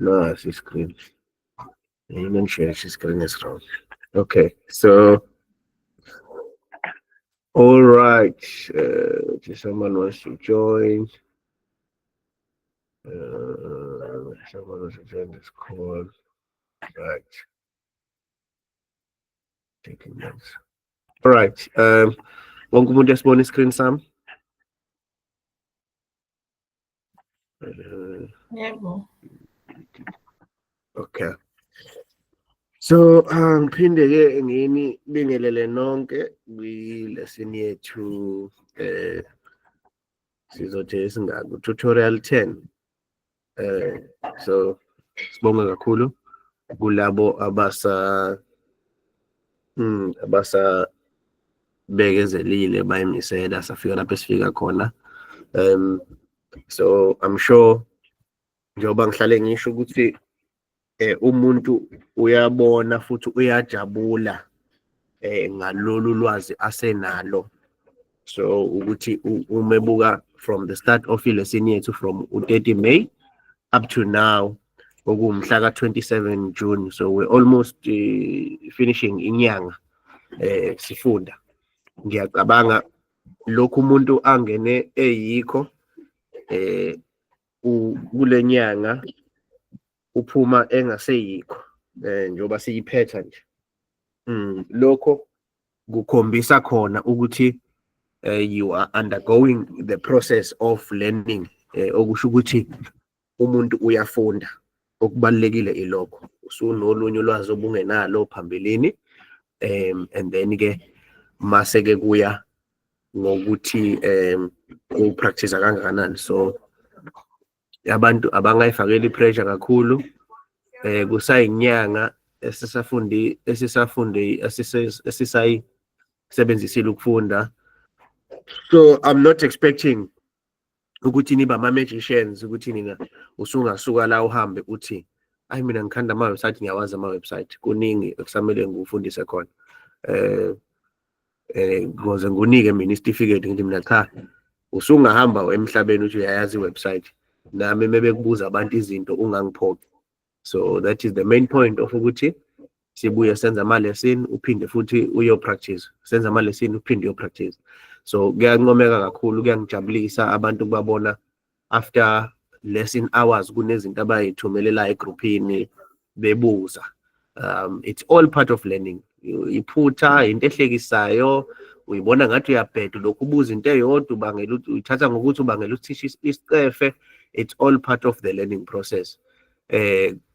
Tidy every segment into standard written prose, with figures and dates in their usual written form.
Nasi screen. Yini share screen is wrong. Okay, so all right. If someone wants to join. Someone wants to join this call. Right. Taking notes. All right. Wonke umuntu esibona iscreen sami? Yebo. Okay. So ngiphinde ke nginibingelele nonke kwi-lesson yethu, sizothi esingaka, tutorial 10. So sibonga kakhulu kulabo abasa bekezelile, bayimisela, safika lapho esifika khona. So I'm sure, njengoba ngihlale ngisho ukuthi umuntu uyabona futhi uyajabula ngalolu lwazi asenalo, so ukuthi uma ebuka from the start of ilesson yethu, from u-30 May up to now, okuwumhla ka-27 June, so we're almost finishing inyanga sifunda. Ngiyacabanga lokhu umuntu angene eyikho kule nyanga, uphuma engaseyikho njengoba siyiphetha nje. Lokho kukhombisa khona ukuthi you are undergoing the process of learning, okusho ukuthi umuntu uyafunda. Okubalulekile ilokho, usunolunye ulwazi obungenalo phambilini, and then ke mase ke kuya ngokuthi upractice kangakanani. So abantu abangayifakeli pressure kakhulu. Kusayinyanga esisafundi esisafunde esisayisebenzisile ukufunda, so I'm not expecting ukuthi nibe ama-magicians, ukuthi nina usungasuka la uhambe uthi, "Ayi, mina ngikhanda ama-website, ngiyawazi ama-website." Kuningi ekusamele ngikufundise khona ukuze ngikunike mina isitifiketi, ngithi mina, "Cha, usungahamba emhlabeni uthi uyayazi i-website." Nami mebekubuza abantu izinto, ungangiphoqi. So that is the main point of ukuthi sibuye senze ama-lesson, uphinde futhi uyo-practice, senze ama-lesson, uphinde uyo-practice. So kuyancomeka kakhulu, kuyangijabulisa abantu kubabona after lesson hours kunezinto abayithumelelayo egruphini bebuza. It's all part of learning. Iphutha into ehlekisayo, uyibona ngathi uyabheda lokhu ubuza into eyodwa, ubangela, uyithatha ngokuthi ubangela uthisha isicefe. It's all part of the learning process.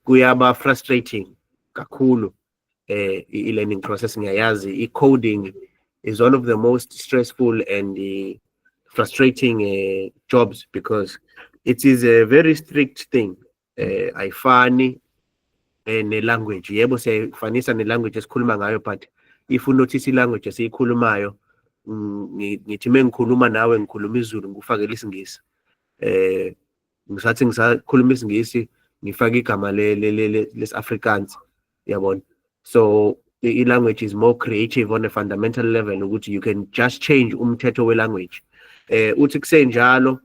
Kuyaba frustrating kakhulu i-learning process, ngiyayazi. I-coding is one of the most stressful and frustrating jobs because it is a very strict thing. Ayifani ne-language. Yebo, siyayifanisa ne-language esikhuluma ngayo, but if unotice, i-language esiyikhulumayo, ngithi mengikhuluma nawe ngikhuluma isiZulu, ngikufakela isiNgisi, ngisathi ngisakhuluma isiNgisi, ngifake igama lesi-Afrikaans, yabona? So i-language is more creative on a fundamental level, ukuthi you can just change umthetho we-language. Uthi kusenjalo,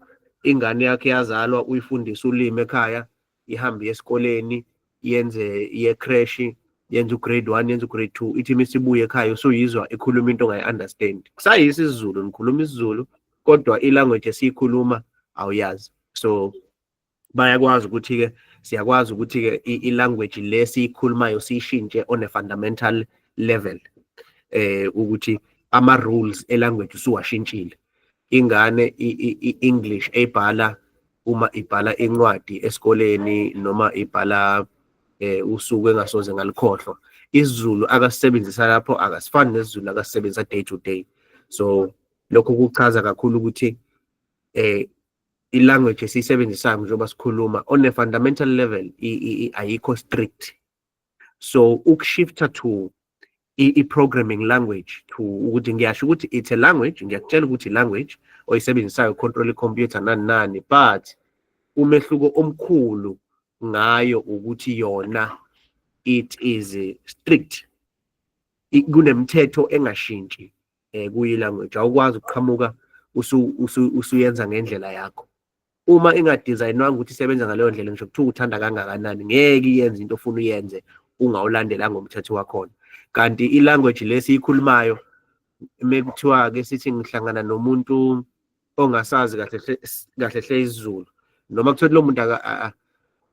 ingane yakhe yazalwa, uyifundise ulimi ekhaya, ihambe esikoleni, yenze iye creche, yenze ugrade 1, yenze ugrade 2, ithi misibuye ekhaya usuyizwa ikhuluma into ongayi-understand. Kusayisi isiZulu, nikhuluma isiZulu, kodwa i-language esiyikhuluma awuyazi. So bayakwazi ukuthi-ke, siyakwazi ukuthi-ke i-language le siyikhulumayo siyishintshe on a fundamental level, ukuthi ama-rules e-language usuwashintshile. Ingane i-English ebhala, uma ibhala incwadi esikoleni noma ibhala usuku engasoze ngalikhohlwa, isiZulu akasisebenzisa lapho akasifani nesiZulu akasisebenzisa day to day. So lokho kuchaza kakhulu ukuthi i-language esiyisebenzisayo njengoba sikhuluma on a fundamental level ayikho strict. So ukushifta to i-programming language, to ukuthi ngiyasho ukuthi it's a language, ngiyakutshela ukuthi i-language oyisebenzisayo control i-computer, nani nani, but umehluko omkhulu ngayo ukuthi yona it is strict, kunemithetho engashintshi kuyi language, awukwazi ukuqhamuka usuyenza ngendlela yakho. Uma ingadesignwanga ukuthi isebenza ngaleyo ndlela, ngisho kuthiwa uthanda kangakanani, ngeke iyenze into ofuna uyenze ungawulandelanga umthetho wakhona. Kanti i-language lesiyikhulumayo, mekuthiwa-ke sithi ngihlangana nomuntu ongasazi kahle kahle hle isiZulu, noma kuthiwa lo muntu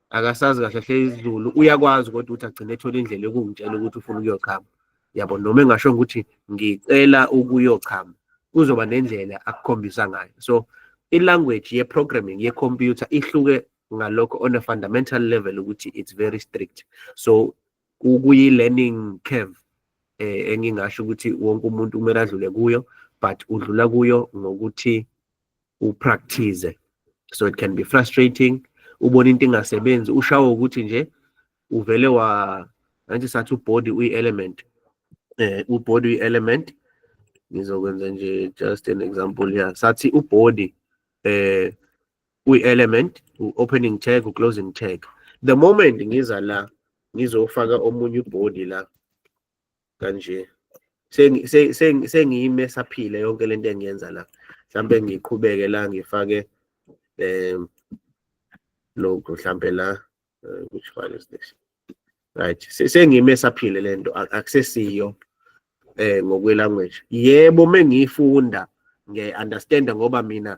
akasazi kahle hle isiZulu, uyakwazi kodwa ukuthi agcine ethola indlela yokungitshela ukuthi ufuna ukuyochama, yabo, noma engasho ukuthi ngicela ukuyochama, kuzoba nendlela akukhombisa ngayo. So i-language ye-programming ye-computer ihluke ngalokho on a fundamental level, ukuthi it's very strict. So kuyi-learning curve engingasho ukuthi wonke umuntu kumele adlule kuyo, but udlula kuyo ngokuthi upractice. So it can be frustrating, ubona into ingasebenzi, ushawo ukuthi nje uvele wa manje sathi ubody uyi-element, ubody uyi-element. Ngizokwenza nje just an example here. Sathi ubody uyi-element, u-opening tag, u-closing tag. The moment ngiza la ngizofaka omunye ubody la kanje, sengiyimessaphile yonke lento engiyenza la. Mhlambe ngiqhubeke la, ngifake lokhu mhlambe la, which file is this? Right, sengiyimessaphile lento, akusesiyo ngokwe-language. Yebo, mengiyifunda ngiyayi-understanda ngoba mina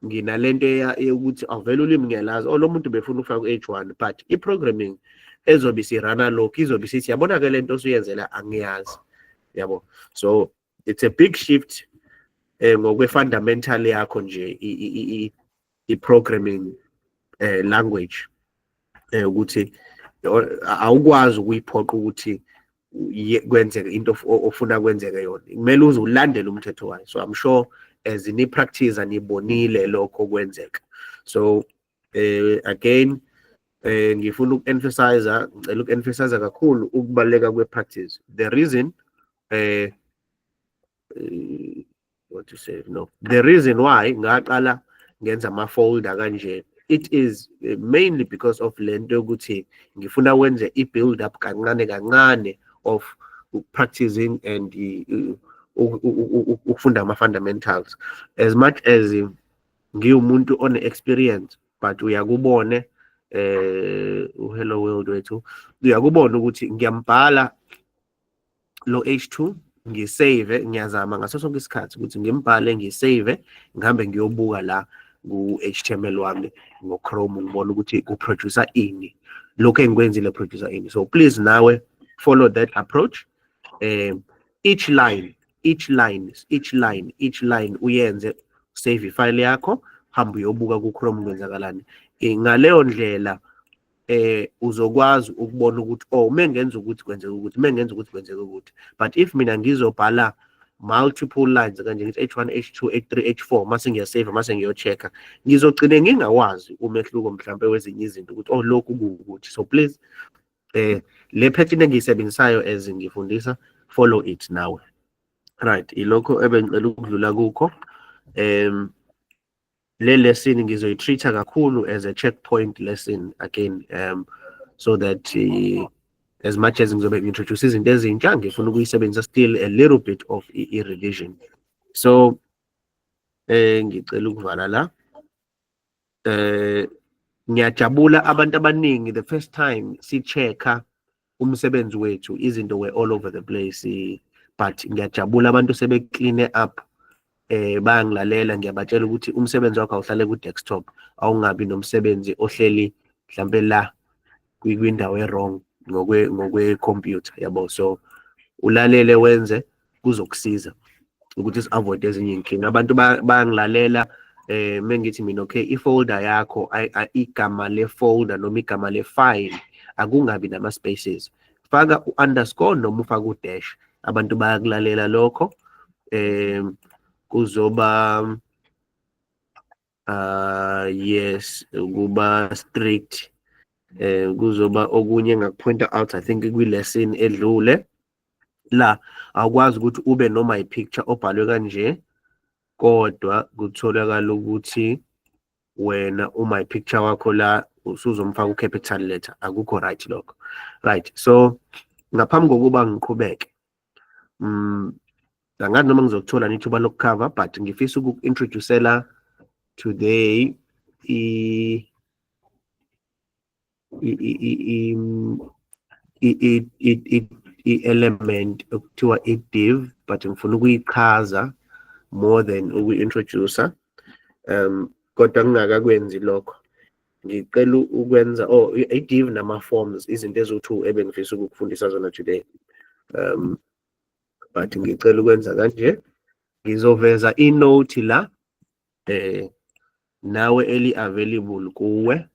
nginalento yokuthi awuvele ulimi ngiyalazi, oh, lo muntu befuna ukufaka u-H1, but i-programming ezobe isirana lokhu izobe isithi, yabona-ke, lento osuyenzela angiyazi, yabo. So it's a big shift ngokwe-fundamental yakho nje i-programming language, ukuthi awukwazi ukuyiphoqa ukuthi kwenzeke into ofuna kwenzeke yona, kumele uze ulandele umthetho wayo. So I'm sure as ni-practice nibonile lokho kwenzeka. So again, ngifuna uku-emphasize, ngicela uku-emphasize kakhulu ukubaluleka kwe-practice. The reason what to say, no, the reason why ngaqala ngenza ama-folder kanje, it is mainly because of lento yokuthi ngifuna wenze i-build up kancane kancane of practicing and ukufunda ama-fundamentals. As much as ngiwumuntu one-experience, but uyakubone u-hello world wethu, uyakubona ukuthi ngiyambhala lo H2, ngisave. Ngiyazama ngaso sonke isikhathi ukuthi ngimbhale, ngisave, ngihambe ngiyobuka la ku-HTML wami ngo-Chrome, ngibone ukuthi ku-produce ini lokho engikwenzile, produce ini. So please, nawe follow that approach. Each line, each line, each line, each line uyenze, save ifile yakho, hamba uyobuka ku-Chrome kwenzakalani. Ngaleyo ndlela uzokwazi ukubona ukuthi, oh, uma ngenza ukuthi kwenzeka ukuthi, uma ngenza ukuthi kwenzeka ukuthi. But if mina ngizobhala multiple lines kanje, ngithi H1, H2, H3, H4, mase ngiyasave, mase ngiyo-check-a, ngizogcine ngingawazi umehluko mhlampe wezinye izinto ukuthi, oh, lokhu kuwukuthi. So please, le pattern engiyisebenzisayo as ngifundisa, follow it nawe. Right, ilokho ebengicela ukudlula kukho. Le lesson ngizoyi-treat-a kakhulu as a checkpoint lesson again, so that as much as ngizobe ngi-introduce izinto ezintsha, ngifuna ukuyisebenzisa still a little bit of i-revision. So ngicela ukuvala la. Ngiyajabula, abantu abaningi, the first time si-check-a umsebenzi wethu, izinto were all over the place, but ngiyajabula abantu sebe-clean up, bayangilalela. Ngiyabatshela ukuthi umsebenzi wakho awuhlale ku-desktop, awungabi nomsebenzi ohleli mhlampe la kwindawo e-wrong ngokwe-computer, yabo. So ulalele, wenze, kuzokusiza ukuthi si-avoid ezinye iy'nkinga. Abantu bayangilalela mengithi mina, okay, i-folder yakho, igama le-folder noma igama le-file akungabi nama-spaces, faka u-underscore noma ufake u-dash. Abantu bayakulalela lokho. Kuzoba yes, ukuba strict. Kuzoba okunye engakupointa out, I think kwi-lesson edlule la, awukwazi ukuthi ube noma i-picture obhalwe kanje, kodwa kutholakala ukuthi wena uma i-picture wakho la usuzomfaka u-capital letter, akukho right lokho. Right, so ngaphambi kokuba ngiqhubeke, angazi noma ngizokuthola ithuba lokucover, but ngifisa ukuku-introducela today i-element okuthiwa i-div, but ngifuna ukuyichaza more than ukuyi-introduce. Kodwa ngingakakwenzi lokho, ngicela ukwenza, oh, i-div nama-forms, izinto eziwu-two ebengifisa ukukufundisa zona today. But ngicela ukwenza kanje, ngizoveza i-note la nawe eli available kuwe.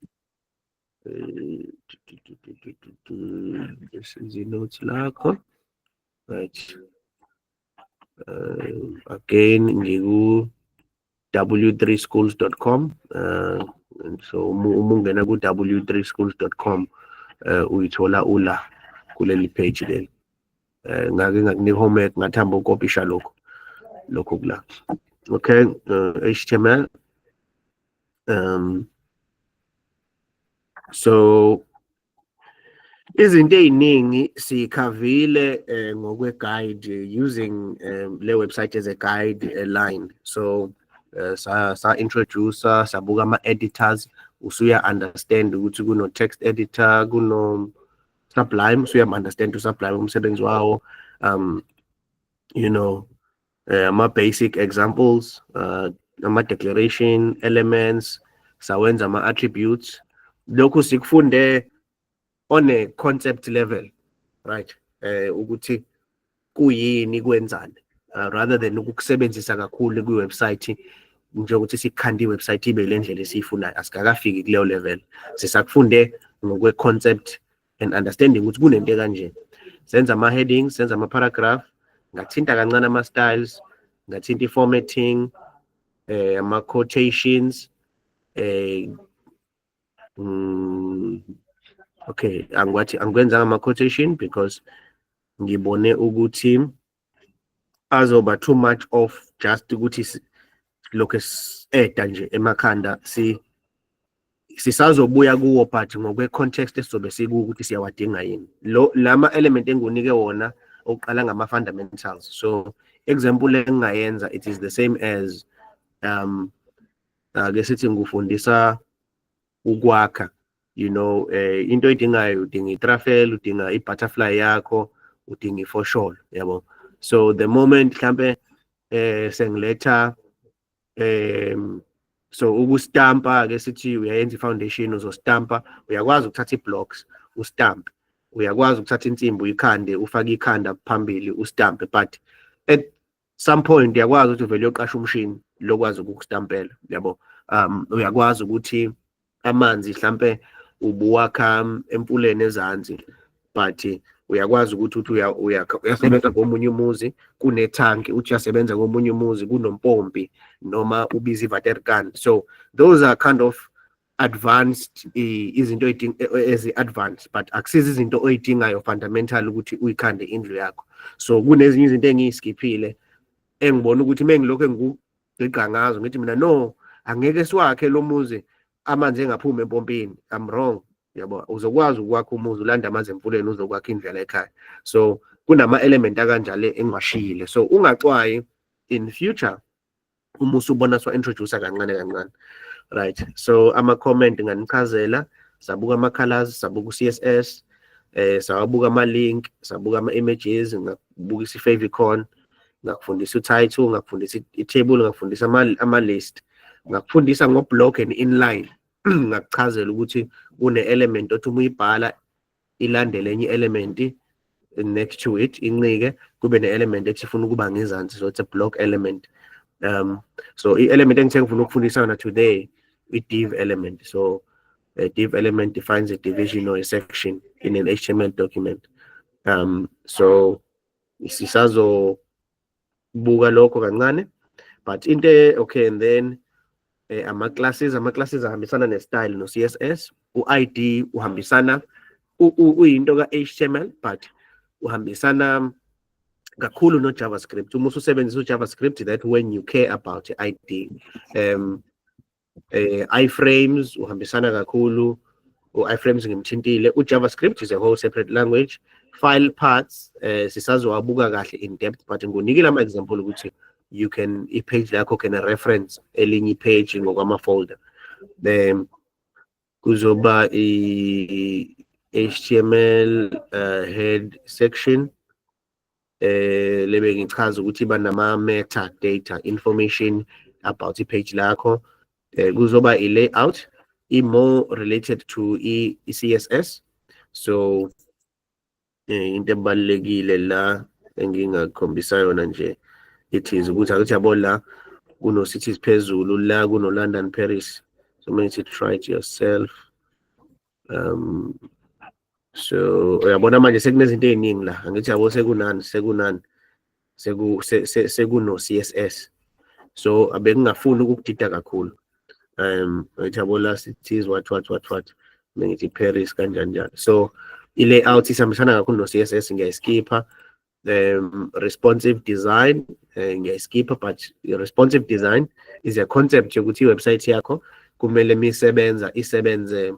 This is i-note lakho, right? Again ngiku w3schools.com, and so uma ungena ku w3schools.com uyithola ula kuleli page leli. Ngake ngakunika homework, ngathamba ukopisha lokho kula. Okay, HTML. So izinto ey'ningi siyikhavile ngokwe-guide, using le website as a guide line. So sa introduce, sabuka ama-editors, usuya understand ukuthi kuno text editor, kuno Sublime, usuya understand uSublime, umsebenzi wawo, ama basic examples, ama declaration elements, sawenza ama attributes. Lokhu sikufunde on a concept level, right? Ukuthi kuyini, kwenzani, rather than ukukusebenzisa kakhulu kwi-website, njengokuthi sikhande i-website ibe le ndlela esiyifunayo. Asikakafiki kuleyo level, sisakufunde ngokwe-concept and understanding ukuthi kunento ekanje. Senza ama-headings, senza ama-paragraph, ngathinta kancane ama-styles, ngathinta i-formatting, ama-quotations. Okay, angikwathi angikwenzanga ama-quotation because ngibone ukuthi azoba too much of just ukuthi lokho eda nje emakhanda. Si sisazobuya kuwo, but ngokwe-context esizobe sikuwo ukuthi siyawadinga yini lo lama element engikunike wona okuqala ngama-fundamentals. So example engingayenza, it is the same as ake sithi ngifundisa ukwakha, into oyidingayo, udinga itrafel, udinga i-butterfly yakho, udinga ifosholo, yabo. So the moment mhlambe sengiletha so ukustampa, ke sithi uyayenza i-foundation, uzostampa, uyakwazi ukuthatha i-blocks ustampe, uyakwazi ukuthatha insimbi uyikhande, ufake ikhanda phambili ustampe, but at some point uyakwazi ukuthi uvele uyoqasha umshini lokwazi ukukustampela, yabo. Uyakwazi ukuthi amanzi mhlambe ubuwakha emfuleni ezansi, but uyakwazi ukuthi uthi uyasebenza komunye umuzi kunethanki, uthi uyasebenza komunye umuzi kunompompi, noma ubiza i-water. So those are kind of advanced, izinto ezi-advanced, but akusizi izinto oyidingayo fundamental ukuthi uyikhande indlu yakho. So kunezinye izinto engiyiskiphile engibona ukuthi uma ngilokhu engikugqigqa ngazo, ngithi mina, no, angeke siwakhe lo muzi amanzi engaphumi empompini. I'm wrong, yabo. Uzokwazi ukwakha umuzi ulanda amanzi emfuleni, uzokwakha indlela ekhaya. So kunama-element akanjalo engiwashiyile, so ungaxwayi in future uma usubona siwa-introduce kancane kancane, right? So ama-comment nganichazela, sabuka ama-colors, sabuka u-CSS, sawabuka ama-link, sabuka ama-images, ngakubukisa i-favicon, ngakufundisa u-title, ngakufundisa i-table, ngakufundisa ama-list, ngakufundisa ngo-block and inline, ngakuchazela ukuthi kune-element othi uma uyibhala ilandele enye i-element next to it, incike, kube ne-element ethi ifuna ukuba ngezansi, so it's a block element. So i-element engithe ngifuna ukufundisa yona today, i-div element. So a div element defines a division or a section in an HTML document. So sisazobuka lokho kancane, but into, okay, and then ama-classes ahambisana ne-style no-CSS. U-ID uhambisana, uyinto ka-HTML, but uhambisana kakhulu no-JavaScript. Uma ususebenzisa u-JavaScript, that when you care about i-ID. Iframes uhambisana kakhulu, u-iframes ngimthintile. U-JavaScript is a whole separate language. File paths sisazowabuka kahle in depth, but ngunikile ama-example ukuthi you can, i-page lakho can reference elinye i-page ngokwama-folder. Then kuzoba i-HTML head section lebe ngichaza ukuthi iba nama meta data information about i-page lakho. Kuzoba i-layout, i-more related to i-CSS. So into ebalulekile la engingakhombisa yona nje, it is ukuthi akuthi yabo la kuno cities phezulu, la kuno London, Paris. So manje try it yourself. So uyabona manje sekunezinto ey'ningi la, angithi yabo, sekunani sekunani seku sekuno CSS. So abengingafuni ukukudida kakhulu. Angithi yabo la cities, what what what what, mengithi Paris, kanjani njani. So i-layout isihambisana kakhulu no CSS, ngiyayiskipha. Responsive design ngiyayiskipha, but responsive design is a concept yokuthi i-website yakho kumele misebenza isebenze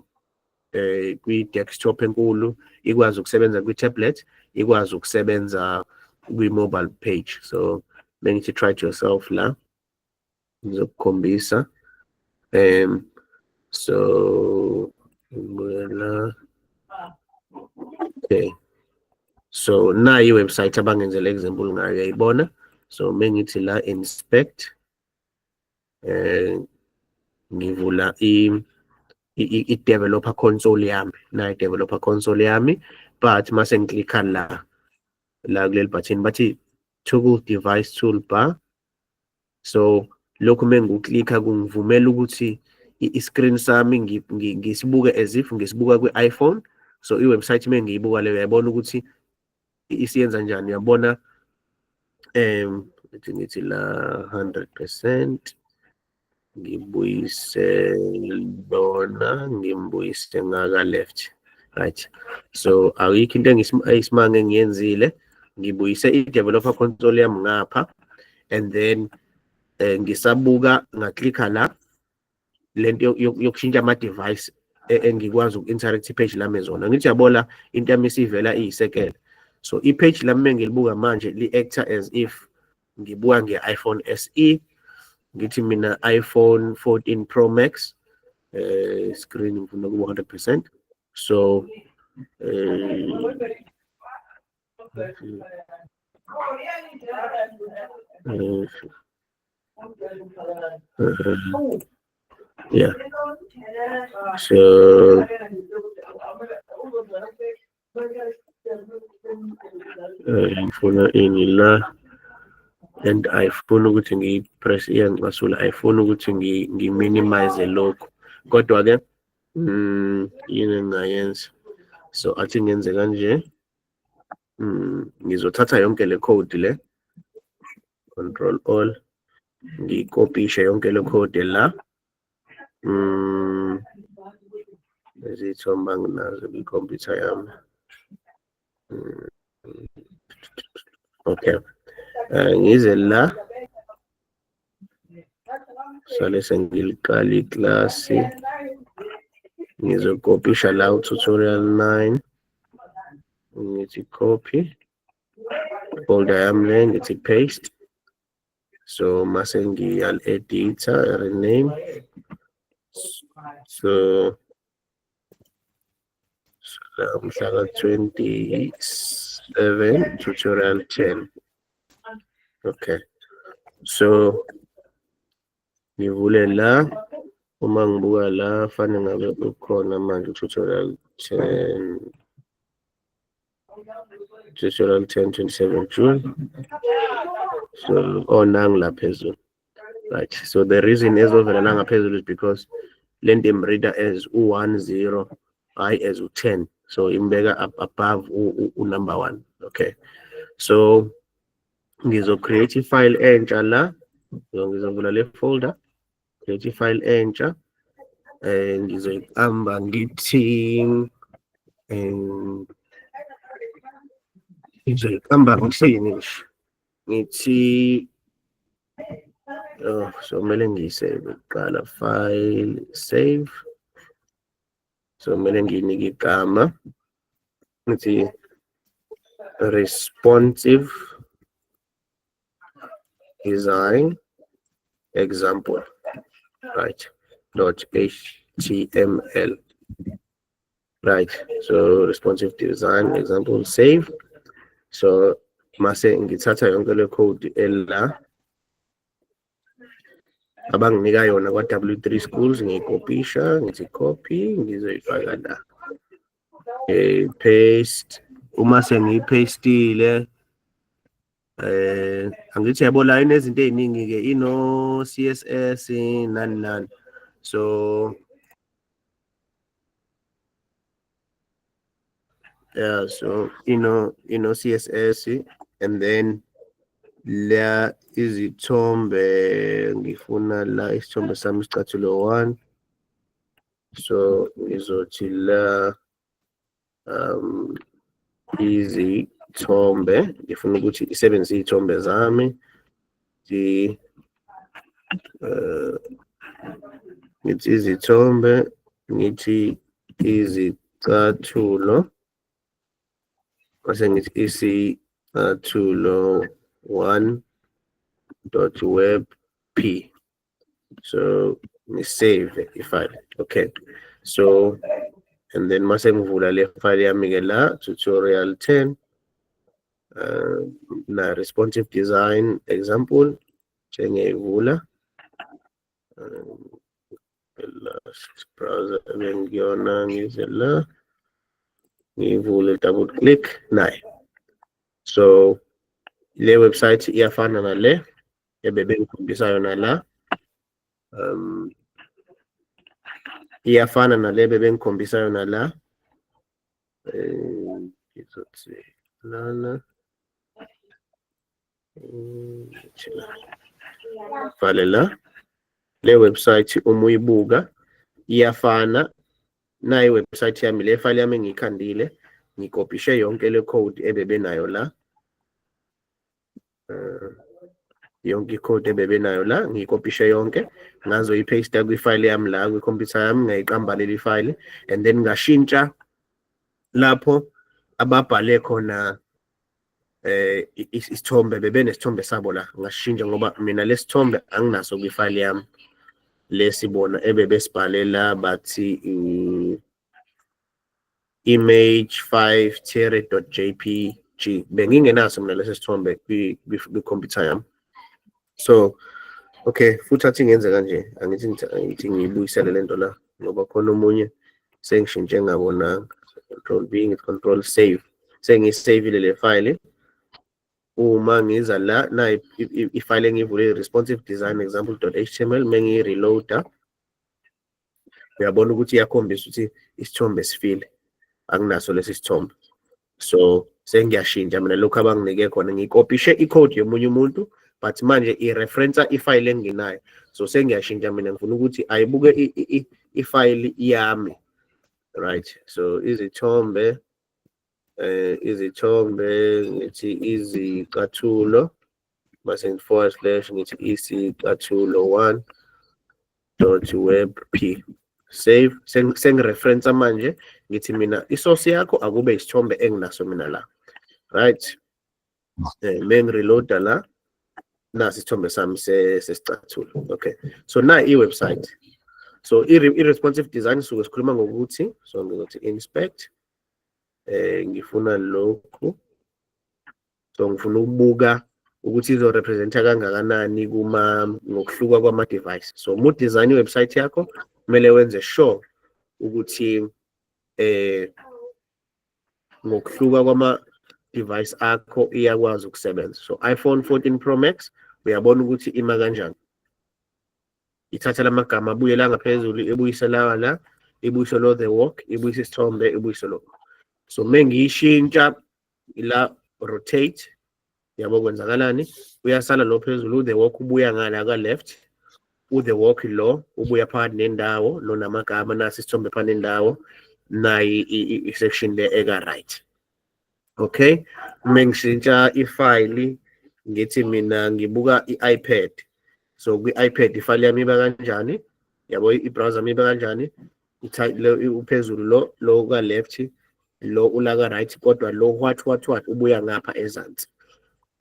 kwi-desktop enkulu, ikwazi ukusebenza kwi-tablet, ikwazi ukusebenza kwi-mobile page. So bengithi try it yourself la, ngizokukhombisa. So la, okay, so nayi i-website abangenzela example ngayo, uyayibona. So mengithi la inspect, ngivula i-developer console yami, nayi developer console yami, but mase ngiklikha la kuleli button bathi toggle device toolbar. So lokhu mengiklikha kungivumela ukuthi i-screen sami ngisibuke as if ngisibuka kwi-iPhone. So i-website mengiyibuka leyo, uyayibona ukuthi isiyenza njani, uyabona. Ngithi la 100%, ngibuyise lona, ngimbuyise ngaka left, right. So ayikho into eyisimanga engiyenzile, ngibuyise i-developer console yami ngapha and then ngisabuka ngaklikha la lento yokushintsha ama-device engikwazi uku-interact i-page lami zona. Ngithi yabona into yami isivela iyisekela. So i-page lami mengilibuka manje li-acta as if ngibuka nge-iPhone SE, ngithi mina iPhone 14 Pro Max, screen ngifuna kuba 100%. So yeah, so ngifuna ini la and ayifuni ukuthi ngiyipress, iyangicasula, ayifuni ukuthi ngi-minimize lokhu, kodwa-ke yini engingayenza? So athi ngenze kanje, ngizothatha yonke le code le, control all, ngiyikopishe yonke le code la. Lezi ithombe anginazo kwikhompyutha yami. Okay, ngize la, sale sengiliqala iklasi, ngizokopisha la tutorial 9, ngithi copy, folder yami le, ngithi paste. So mase ngiyal-editha, rename. So la mhla ka-27, tutorial 10. Okay, so ngivule la, uma ngibuka la fanele ngabe ukhona manje tutorial 10, tutorial 10, 27 June. So oh, nangu la phezulu, right. So the reason ezovela la ngaphezulu is because lento imreader as u-1 0, hayi as u-10, so imbeka up above u-number 1. Okay, so ngizo-create i-file entsha la. So ngizovula le folder, create i-file entsha, ngizoyiqamba ngithi ngizoyiqamba ngithini nje, ngithi, oh, so kumele ngiyisave kuqala, file, save. So kumele ngiyinike igama, ngithi responsive design example, right. .html. Right, so responsive design example, save. So mase ngithatha yonke le code ela abanginika yona kwa-W3 Schools, ngiyikopisha, ngithi copy, ngizoyifaka la, paste. Uma sengiyipastile, angithi yabo la inezinto ey'ningi ke, ino CSS nani nani. So yeah, so ino CSS and then la izithombe, ngifuna la isithombe sami isicathulo 1, so ngizothi la izithombe, ngifuna ukuthi isebenzise iy'thombe zami, ngithi izithombe, ngithi izicathulo, mase ngithi isicathulo 1.webp. So ngisave ifile. Okay, so and then mase ngivula le file yami ke la, tutorial 10, na responsive design example, njengeyivula last browser ebengiyona, ngize la ngiyivule, double click nayo. So le website iyafana nale ebebengikhombisa yona la, iyafana nale bebengikhombisa yona la. Ngizothi lana, vale la, le website uma uyibuka iyafana nayi website yami, le file yami engiyikhandile, ngikopishe yonke le code ebebenayo la, yonke i-code ebebenayo la ngiyikopishe yonke, ngazoyipaste kwi-file yami la kwikhompyutha yami, ngayiqamba leli file and then ngashintsha lapho ababhale khona isithombe, bebenesithombe sabo la, ngashintsha ngoba mina lesithombe anginaso kwifile yami lesibona ebebesibhalela, bathi image 5 tere.jpg, bengingenaso mina lesi sithombe kwikhompyutha yami. So okay, futhi athi ngenze kanje, angithi ngithi ngiyibuyisele lento la ngoba khona omunye sengishintshe ngabonanga. Control V, ngithi control save, sengiyisavile le file. Uma ngiza la, na ifile engiyivule, responsive design example.html, mengiyi-reloada, uyabona ukuthi iyakhombisa ukuthi isithombe sifile, anginaso lesi sithombe. So sengiyashintsha mina lokhu abanginike khona, ngikopishe i-code yomunye umuntu, but manje i-reference ifile enginayo. So sengiyashintsha mina, ngifuna ukuthi ayibuke ifile yami. Right, so izithombe, izithombe, ngithi izicathulo, mase ngithi forward slash, ngithi isicathulo 1.webp, save. Sengireference manje, ngithi mina isource yakho akube isithombe enginaso mina la. Right, mengireloada la, nasi isithombe sami sesicathulo. Okay, so na i-website, so i-responsive design suke sikhuluma ngokuthi, so ngizothi inspect, ngifuna lokhu, so ngifuna ukubuka ukuthi izorepresenta kangakanani kuma ngokuhluka kwama-device. So uma udesign i-website yakho, kumele wenze sure ukuthi ngokuhluka kwama-device akho iyakwazi ukusebenza. So iPhone 14 Pro Max, uyabona ukuthi ima kanjani, ithatha lamagama abuyela ngaphezulu, ibuyise lawa la, ibuyise lo the walk, ibuyise isithombe, ibuyise lo. So mengiyishintsha la, rotate, yabo kwenzakalani? Uyasala lo phezulu, the walk ubuya ngala ka left, u-the walk lo ubuya phakathi nendawo, lo namagama, nasi isithombe phakathi nendawo, nayi i-section le eka right. Okay, mengishintsha ifayili, ngithi mina ngibuka i-iPad, so kwi-iPad ifayili yami iba kanjani? Yabo, i-browser yami iba kanjani? Uphezulu lo, lo ka left, lo ula ka right, kodwa lo what what what ubuya ngapha ezansi.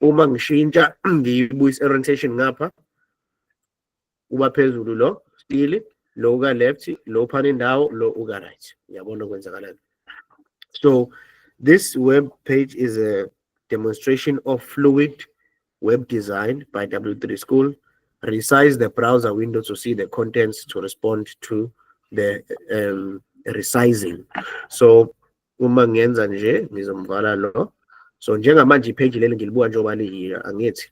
Uma ngishintsha ngiyibuyisa orientation ngapha, uba phezulu lo still. Lo uka left, lo uphana indawo, lo uka right. Uyabona okwenzakalani? So this web page is a demonstration of fluid web design by W3 School. Resize the browser window to see the contents to respond to the resizing. So uma ngenza nje, ngizomvala lo. So njengamanje ipage leli ngilibuka njengoba liyiyo, angithi?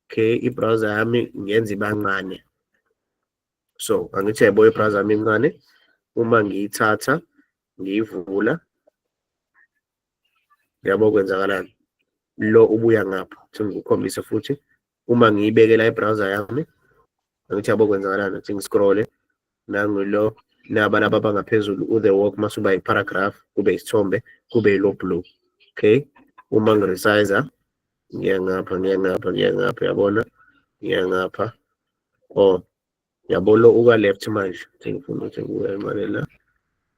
Okay, i-browser yami ngenza ibancane. So angithi yabo, i-browser yami incane. Uma ngiyithatha ngiyivula, yabo kwenzakalani? Lo ubuya ngapha. Thi ngikukhombise futhi, uma ngiyibekela i-browser yami, angithi yabo kwenzakalani? Thi ngiscrolle, nangu lo, naba laba abangaphezulu, u-the walk masuba i-paragraph, kube isithombe, kube yilo blue. Okay, uma ngiresize, ngiya ngapha, ngiya ngapha, ngiya ngapha, yabona, ngiya ngapha. Oh, yabo, lo uka left manje. Ngifuna ukuthi ngibuye manje la.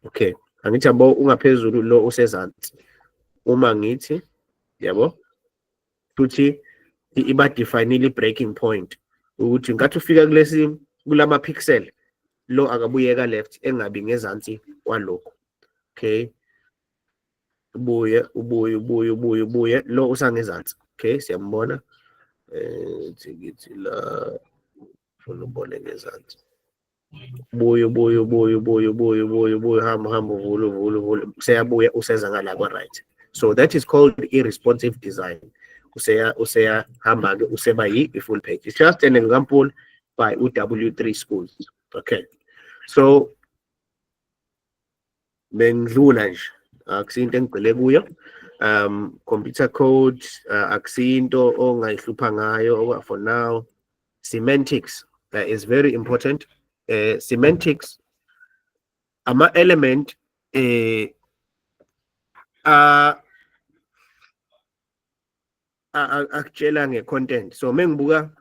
Okay, angithi yabo, ungaphezulu, lo usezansi. Uma ngithi yabo futhi, iba define i-breaking point ukuthi ngathi ufika kulesi kulama pixel, lo akabuyeka left, engabi ngezansi kwalokho. Okay, ubuye, ubuye, ubuye, ubuye, ubuye, lo usangezansi. Okay, siyambona. Ngithi la ufuna ubone ngezansi. Buye, ubuye, ubuye, ubuye, ubuye, ubuye, ubuye, hamba, hamba, uvule, uvule, uvule, useyabuya, useza ngala kwa-right. So that is called i-responsive design. Useya useyahamba-ke, useba yi-full page. It's just an example by u-W3 Schools. Okay, so bengidlula nje, akusinto engigcile kuyo. Computer code, akusinto ongayihlupha ngayo for now. Semantics is very important. Semantics, ama element akutshela nge-content. So mengibuka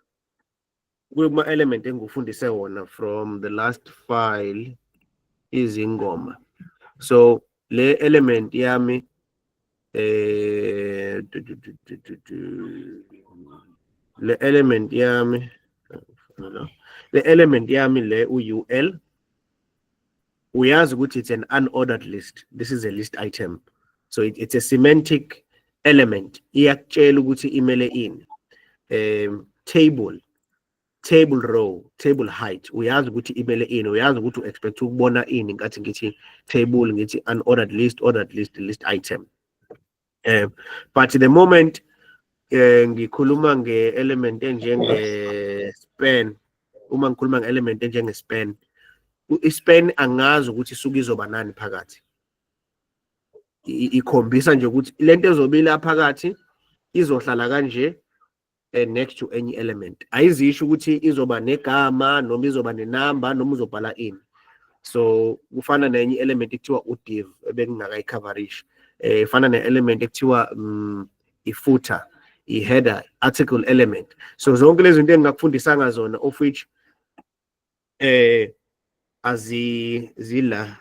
kuma element engikufundise wona from the last file, izingoma, so le element yami, le element yami, le element yami le u-UL, uyazi ukuthi it's an unordered list. This is a list item, so it's a semantic element, iyakutshela ukuthi imele ini. Table, table row, table height, uyazi ukuthi imele ini, uyazi ukuthi u-expect ukubona ini nkathi ngithi table, ngithi unordered list, ordered list, list item. But the moment ngikhuluma nge-element enjenge span, uma ngikhuluma nge-element enjenge span, i-span angazi ukuthi isuke izoba nani phakathi. Ikhombisa nje ukuthi lento ezobe ila phakathi izohlala kanje, next to any element. Ayizisho ukuthi izoba negama noma izoba nenamba noma uzobhala ini. So kufana nenye element ekuthiwa udiv ebengingakayicoverisha, ifana ne-element ekuthiwa i-footer, i-header, article element. So zonke lezi zinto engingakufundisanga zona, of which azizila,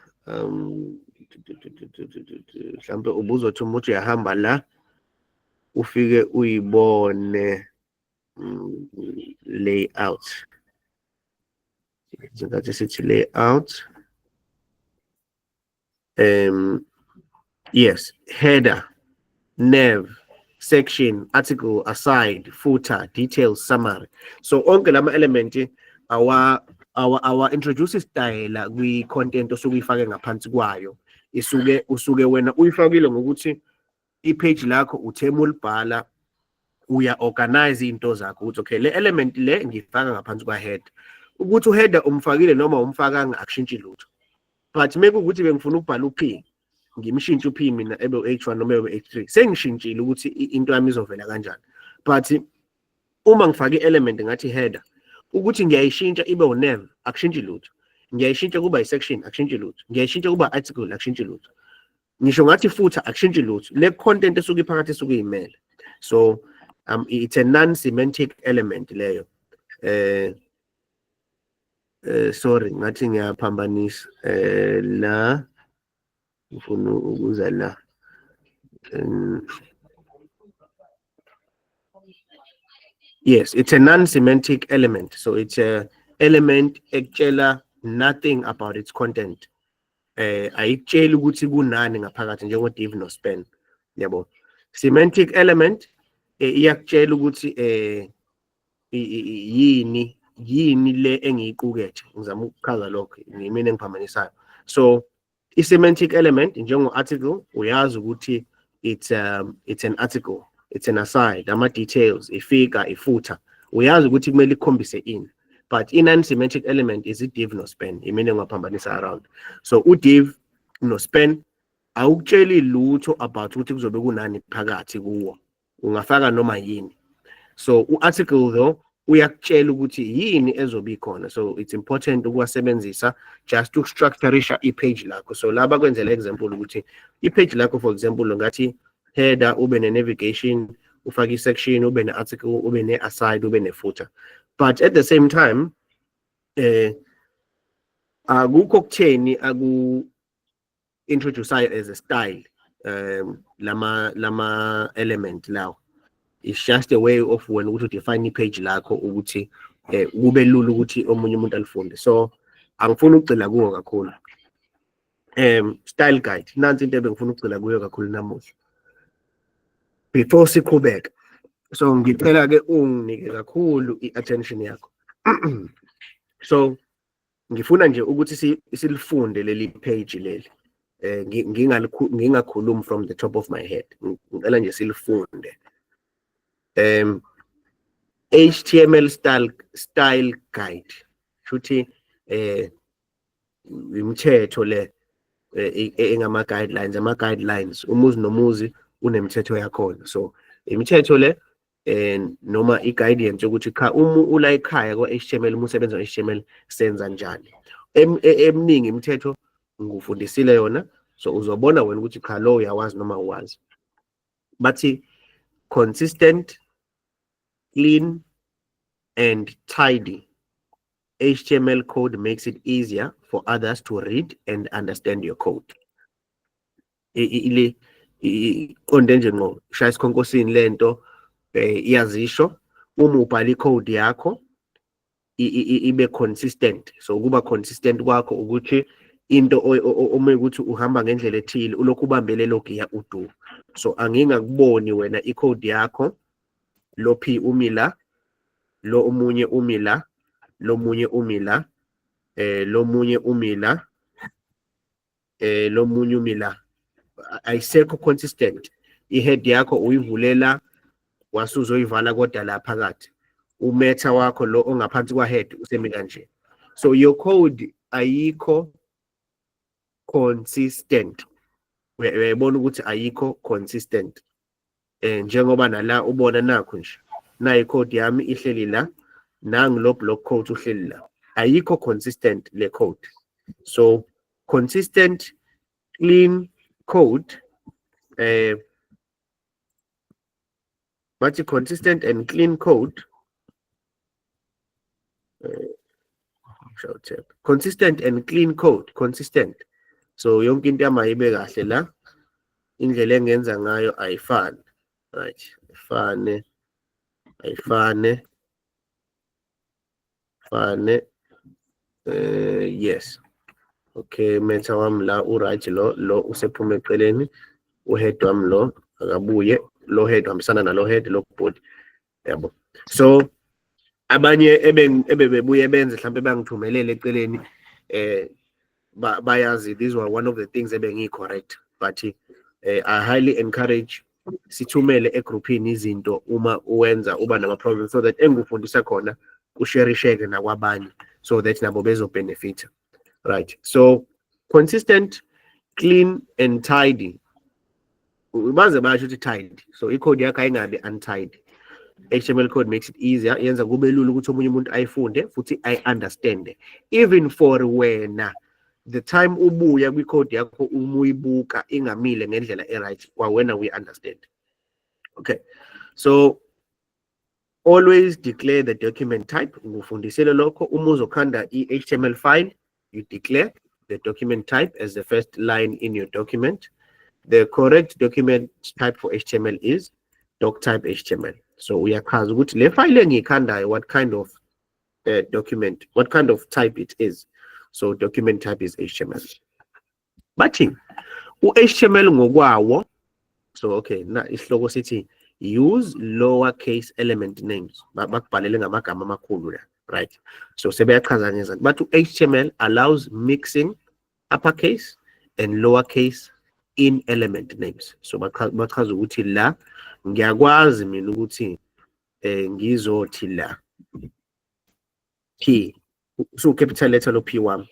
mhlambe ubuzothi uma uthi uyahamba la, ufike uyibone layout, ngingathi sithi layout, yes, header, nav, section, article, aside, footer, details, summary. So onke lama element awa introduce style kwi content osuke uyifake ngaphansi kwayo. Isuke usuke wena uyifakile ngokuthi ipage lakho uthema ulibhala, uya organize into zakho ukuthi okay, le element le ngifaka ngaphansi kwa head. Ukuthi uheader umfakile noma umfakanga, akushintshi lutho. But mekuwukuthi bengifuna ukubhala u-P, ngimshintshe u-P mina ebe u-H1 noma ebe u-H3, sengishintshile ukuthi into yami izovela kanjani. But uma ngifake i-element ngathi header, ukuthi ngiyayishintsha ibe u-nav, akushintshi lutho. Ngiyayishintsha kuba i-section, akushintshi lutho. Ngiyayishintsha kuba article, akushintshi lutho. Ngisho ngathi footer, akushintshi lutho. Le content esuke iphakathi esuke iyimele. So it's a non-semantic element leyo. Sorry, ngathi ngiyaphambanisa la, ngifuna ukuza la. Yes, it's a non-semantic element. So it's a element ekutshela nothing about its content. Ayikutsheli ukuthi kunani ngaphakathi, njengo div no span, yabo. Semantic element iyakutshela ukuthi yini yini le engiyiqukethe. Ngizama ukuchaza lokho, ngimina engiphambanisayo. So i-semantic element, njengo-article, uyazi ukuthi it's an article, it's an aside, ama-details, i-figure, i-footer, uyazi ukuthi kumele ikhombise ini. But i-non-semantic element is i-div no-span. Imina engaphambanisa around. So u-div no-span awukutsheli lutho about ukuthi kuzobe kunani phakathi kuwo, ungafaka noma yini. So u-article though uyakutshela ukuthi yini ezobe ikhona. So it's important ukuwasebenzisa just to structureisha i-page lakho. So laba kwenzela example ukuthi i-page lakho, for example, ngathi header, ube ne-navigation, ufake i-section, ube ne-article, ube ne-aside, ube ne-footer. But at the same time, akukho kutheni aku introduce as a style lama element lawo. It's just a way of wena ukuthi udefine i-page lakho ukuthi kube lula ukuthi omunye umuntu alifunde. So angifuni ukugxila kuwo kakhulu. Style guide, nansi into ebengifuna ukugxila kuyo kakhulu namuhla before siqhubeka. So ngicela ke unginike kakhulu i-attention yakho. So ngifuna nje ukuthi silifunde leli page leli, ngingakhulumi from the top of my head. Ngicela nje silifunde. HTML style guide, shuthi imithetho le engama guidelines, ama guidelines umuzi nomuzi unemithetho yakhona. So imithetho le noma i-guidance yokuthi cha, uma ula ekhaya kwa-HTML, uma usebenza ngo-HTML, senza njani. Eminingi imithetho ngikufundisile yona, so uzobona wena ukuthi cha, lo uyawazi noma uwazi. Bathi consistent, clean and tidy HTML code makes it easier for others to read and understand your code. Ile iqonde nje ngqo, shaya isikhonkosini lento, iyazisho. Uma ubhala i-code yakho ibe consistent. So ukuba consistent kwakho ukuthi into uma ukuthi uhamba ngendlela ethile, ulokhu ubambele lo giya udu. So angingakuboni wena i-code yakho, lo p umi la, lo omunye umi la, lo munye umi la, lo munye umi la, lo munye umi la, ayisekho consistent. I-head yakho uyivulela wasuzoyivala, kodwa la phakathi u-meta wakho lo ongaphansi kwa-head usemi kanje. So your code ayikho consistent. Uyayibona ukuthi ayikho consistent, njengoba nala ubona nakho nje, nayi code yami ihleli la, nangu lo block code uhleli la, ayikho consistent le code. So consistent, clean code, bathi consistent and clean code, show tab, consistent and clean code, consistent. So yonke into yami ayibe kahle la, indlela engenza ngayo ayifani, right? Ifane, ayifane, fane. Yes, okay. Meta wami la u-right, lo usephuma eceleni. U-head wami lo akabuye, lo head uhambisana nalo head, lo body, yabo. So abanye ebebebuye benze mhlawumbe bangithumelele eceleni, bayazi these were one of the things ebengiyi-correct. But I highly encourage sithumele egruphini izinto uma uwenza uba nama-problems, so that engikufundisa khona kusherisheke nakwabanye, so that nabo bezobenefita, right? So consistent, clean and tidy, baze basho ukuthi tidy. So i-code yakho ayingabi untidy. HTML code makes it easier, yenza kube lula ukuthi omunye umuntu ayifunde futhi ayi-understande. Even for wena, the time ubuya kwi-code yakho, uma uyibuka ingamile ngendlela e-right, kwawena we understand. Okay, so always declare the document type. Ngufundisile lokho. Uma uzokhanda i-HTML file, you declare the document type as the first line in your document. The correct document type for HTML is doctype HTML. So uyachaza ukuthi le file engiyikhandayo, what kind of document, what kind of type it is. So document type is HTML. Bathi u-HTML ngokwawo. So okay, na isihloko sithi "Use lowercase element names". Bakubhalele ngamagama amakhulu la, right? So sebeyachaza ngezansi, bathi u-HTML allows mixing uppercase and lowercase in element names. So bachaza ukuthi la ngiyakwazi mina ukuthi ngizothi la P, so capital letter lo P wami.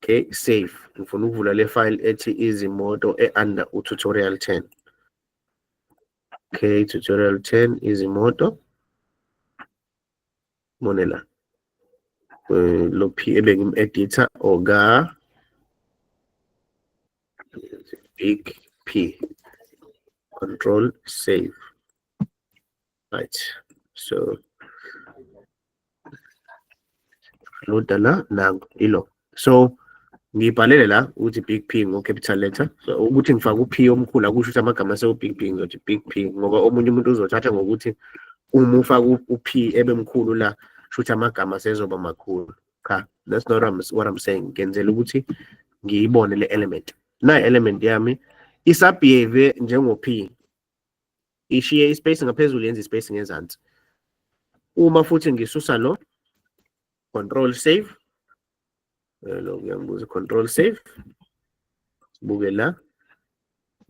Okay, save. Ngifuna ukuvula le file ethi izimoto e-under u-tutorial 10. Okay, tutorial 10, izimoto. Mone la lo P ebengim-editha oka big P, control save, right? So load la, nangu ilo. So ngibhalele la ukuthi big P ngo capital letter. So ukuthi ngifake u-P omkhulu akusho ukuthi amagama asewu big P. Ngizothi big P ngoba omunye umuntu uzothatha ngokuthi uma ufaka u-P ebe mkhulu la, shuthi amagama sezoba makhulu. Cha, that's not what I'm saying. Ngenzela ukuthi ngiyibone le element. Na element yami isabehave njengo P, ishiye ispace ngaphezulu, yenze ispace ngezansi. Uma futhi ngisusa lo, control save, lo kuyangibuza, control save, sibuke la,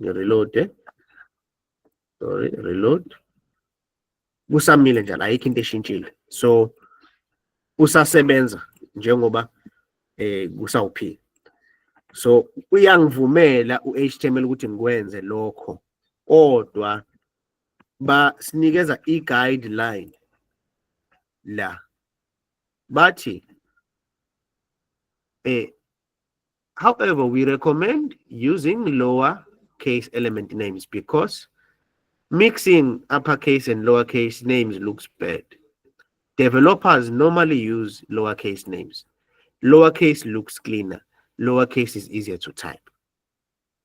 ngireload, sorry, reload, kusamile njalo, ayikho into eshintshile. So usasebenza njengoba kusawu-P. So uyangivumela u-HTML ukuthi ngikwenze lokho, kodwa basinikeza i-guideline la. Bathi "However, we recommend using lower case element names because mixing uppercase and lowercase names looks bad. Developers normally use lowercase names. Lowercase looks cleaner. Lowercase is easier to type."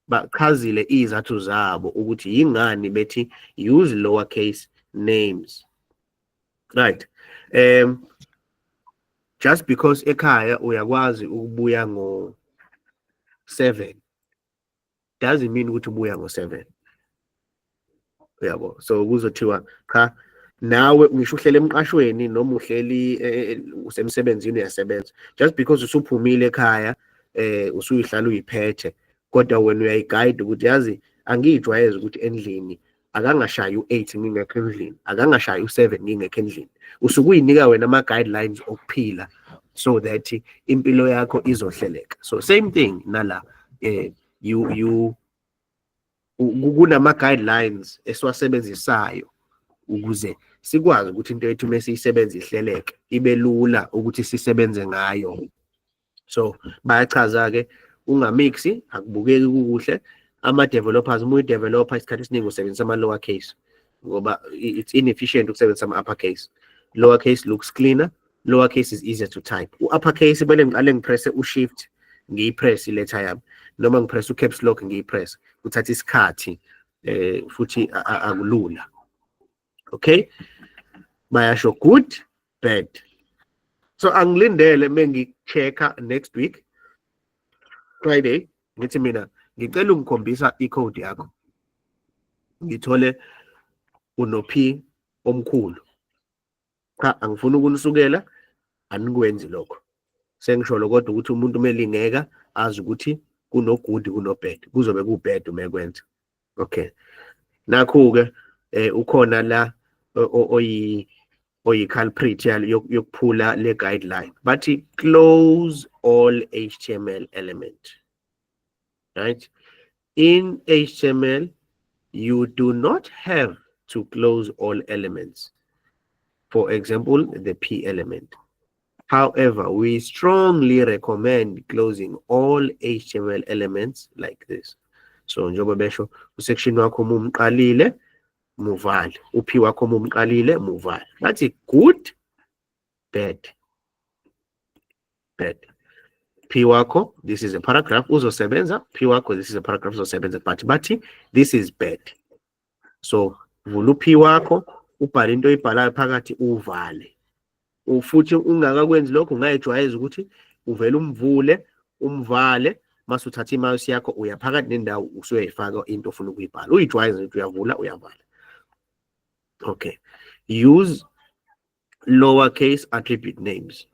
Bachazile izathu zabo ukuthi yingani bethi use lowercase names, right? Just because ekhaya uyakwazi ukubuya ngo 7 doesn't mean ukuthi ubuya ngo 7, uyabo? So kuzothiwa cha, nawe ngisho uhlele emqashweni noma uhleli usemsebenzini, uyasebenza, just because usuphumile ekhaya, usuyihlala uyiphethe, kodwa wena uyayiguide ukuthi yazi angiyijwayeze ukuthi endlini akangashayi u8 ngingekho endlini, akangashayi u7 ngingekho endlini. Usuke uyinika wena ama guidelines okuphila so that impilo yakho izohleleka. So same thing nala, you you kunama guidelines esiwasebenzisayo ukuze sikwazi ukuthi into yethu mesiyisebenza ihleleke, ibe lula ukuthi sisebenze ngayo. So bayachaza ke, ungamixi, akubukeki kukuhle. Ama-developers, uma uyi-developer, isikhathi esiningi usebenzisa ama-lower case ngoba it's inefficient ukusebenzisa ama-upper case. Lower case looks cleaner, lower case is easier to type. U-upper case kumele ngiqale ngipresse u-shift, ngiyipress iletha yami, noma ngipress u-caps lock ngiyipress, kuthatha isikhathi futhi akulula. Okay, bayasho good, bad. So angilindele mengi-check-a next week Friday, ngithi mina ngicela ungikhombisa i-code yakho, ngithole uno-P omkhulu. Cha, angifuni ukunisukela, anikwenzi lokho. Sengisholo kodwa ukuthi umuntu umelingeka azi ukuthi kuno-good, kuno-bad, kuzobe ku-bad uma ekwenza. Okay, nakhu-ke ukhona la oyi-culprit yokuphula le guideline. Bathi close all HTML element, right? In HTML you do not have to close all elements, for example the P element. However, we strongly recommend closing all HTML elements like this. So njengoba besho, usection wakho uma umqalile, muvale. U-P wakho uma umqalile, muvale. Bathi good, bad, bad. P wakho, this is a paragraph, uzosebenza. P wakho, this is a paragraph, uzosebenza, but bathi this is bad. So vula u-P wakho, ubhale into oyibhalayo phakathi, uvale. Futhi ungakakwenzi lokho, ungayijwayeza ukuthi uvele umvule, umvale, mase uthatha i-mouse yakho, uya phakathi nendawo, usuyayifaka into ofuna ukuyibhala. Uyijwayeze ukuthi uyavula, uyavala. Okay, use lowercase attribute names.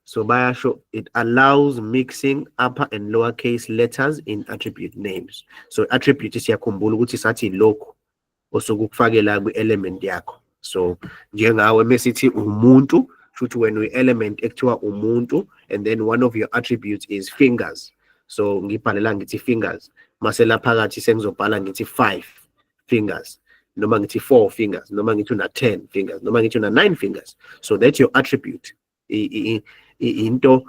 So bayasho, it allows mixing upper and lowercase letters in attribute names. So attribute, siyakhumbula ukuthi sathi lokhu osukukufakela kwi-element yakho. So njengawe mesithi umuntu, shuthi wena uyi-element ekuthiwa umuntu, and then one of your attributes is fingers. So ngibhalela ngithi fingers, mase la phakathi sengizobhala ngithi 5 fingers, noma ngithi 4 fingers, noma ngithi una 10 fingers, noma ngithi una 9 fingers. So that's your attribute, into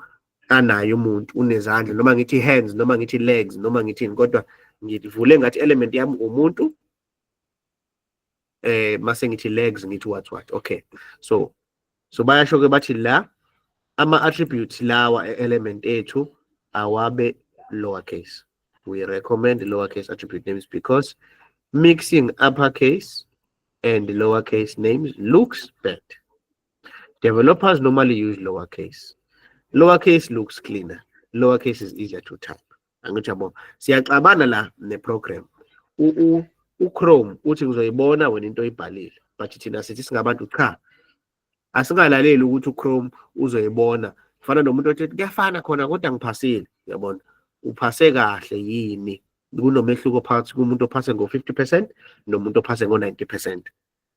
anayo umuntu, unezandla, noma ngithi hands, noma ngithi legs, noma ngithini, kodwa ngivule ngathi element yami umuntu, mase ngithi legs, ngithi what what. Okay, so bayasho ke, bathi la ama attributes lawa element ethu awabe lowercase. We recommend lowercase attribute names because mixing uppercase and lowercase names looks bad. Developers normally use lowercase. Lowercase looks cleaner. Lowercase is easier to type. Angithi yabo, siyaxabana la ne-program. uChrome uthi ngizoyibona wena into oyibhalile, but thina sithi singabantu cha, asingalaleli ukuthi uChrome uzoyibona. Kufana nomuntu othi kuyafana khona kodwa ngiphasile. Uyabona, uphase kahle yini? Kunomehluko phakathi kumuntu ophase ngo-50% nomuntu ophase ngo-90%.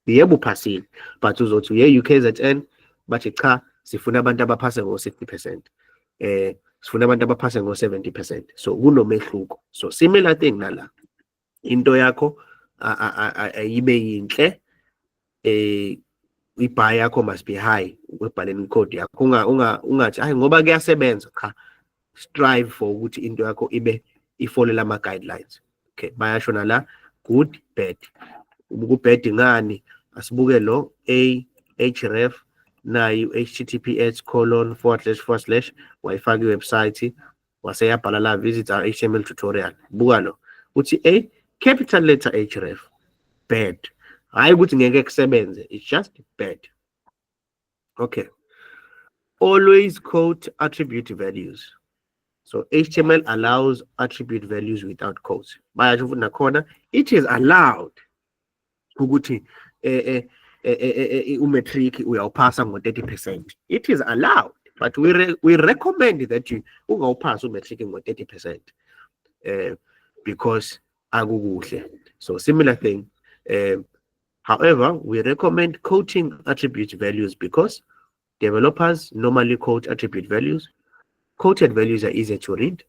Yebo, uphasile, but uzothi uye UKZN, bathi cha, sifuna abantu abaphase ngo-60%, sifuna abantu abaphase ngo-70%. So kunomehluko. So similar thing nala, into yakho ayibe yinhle, i-bar yakho must be high ekubhaleni i-code yakho. Ungathi hayi, ngoba kuyasebenza. Cha, strive for ukuthi into yakho ibe ifollow ama guidelines. Okay, bayasho nala, good, bad. Ku-bad ngani? Asibuke lo a href nayo, https://, wayifaka i-website, waseyabhala la, "Visit our HTML tutorial." Buka lo, uthi a capital letter href, bad. Hayi ukuthi ngeke kusebenze, it's just bad. Okay, always quote attribute values. So HTML allows attribute values without quotes. Bayasho futhi nakhona, it is allowed ukuthi u-matric uyawuphasa ngo-30%. It is allowed, but we recommend that you ungawuphasi u-matric ngo-30% because akukuhle. So similar thing. However, we recommend quoting attribute values because developers normally quote attribute values. Quoted values are easier to read.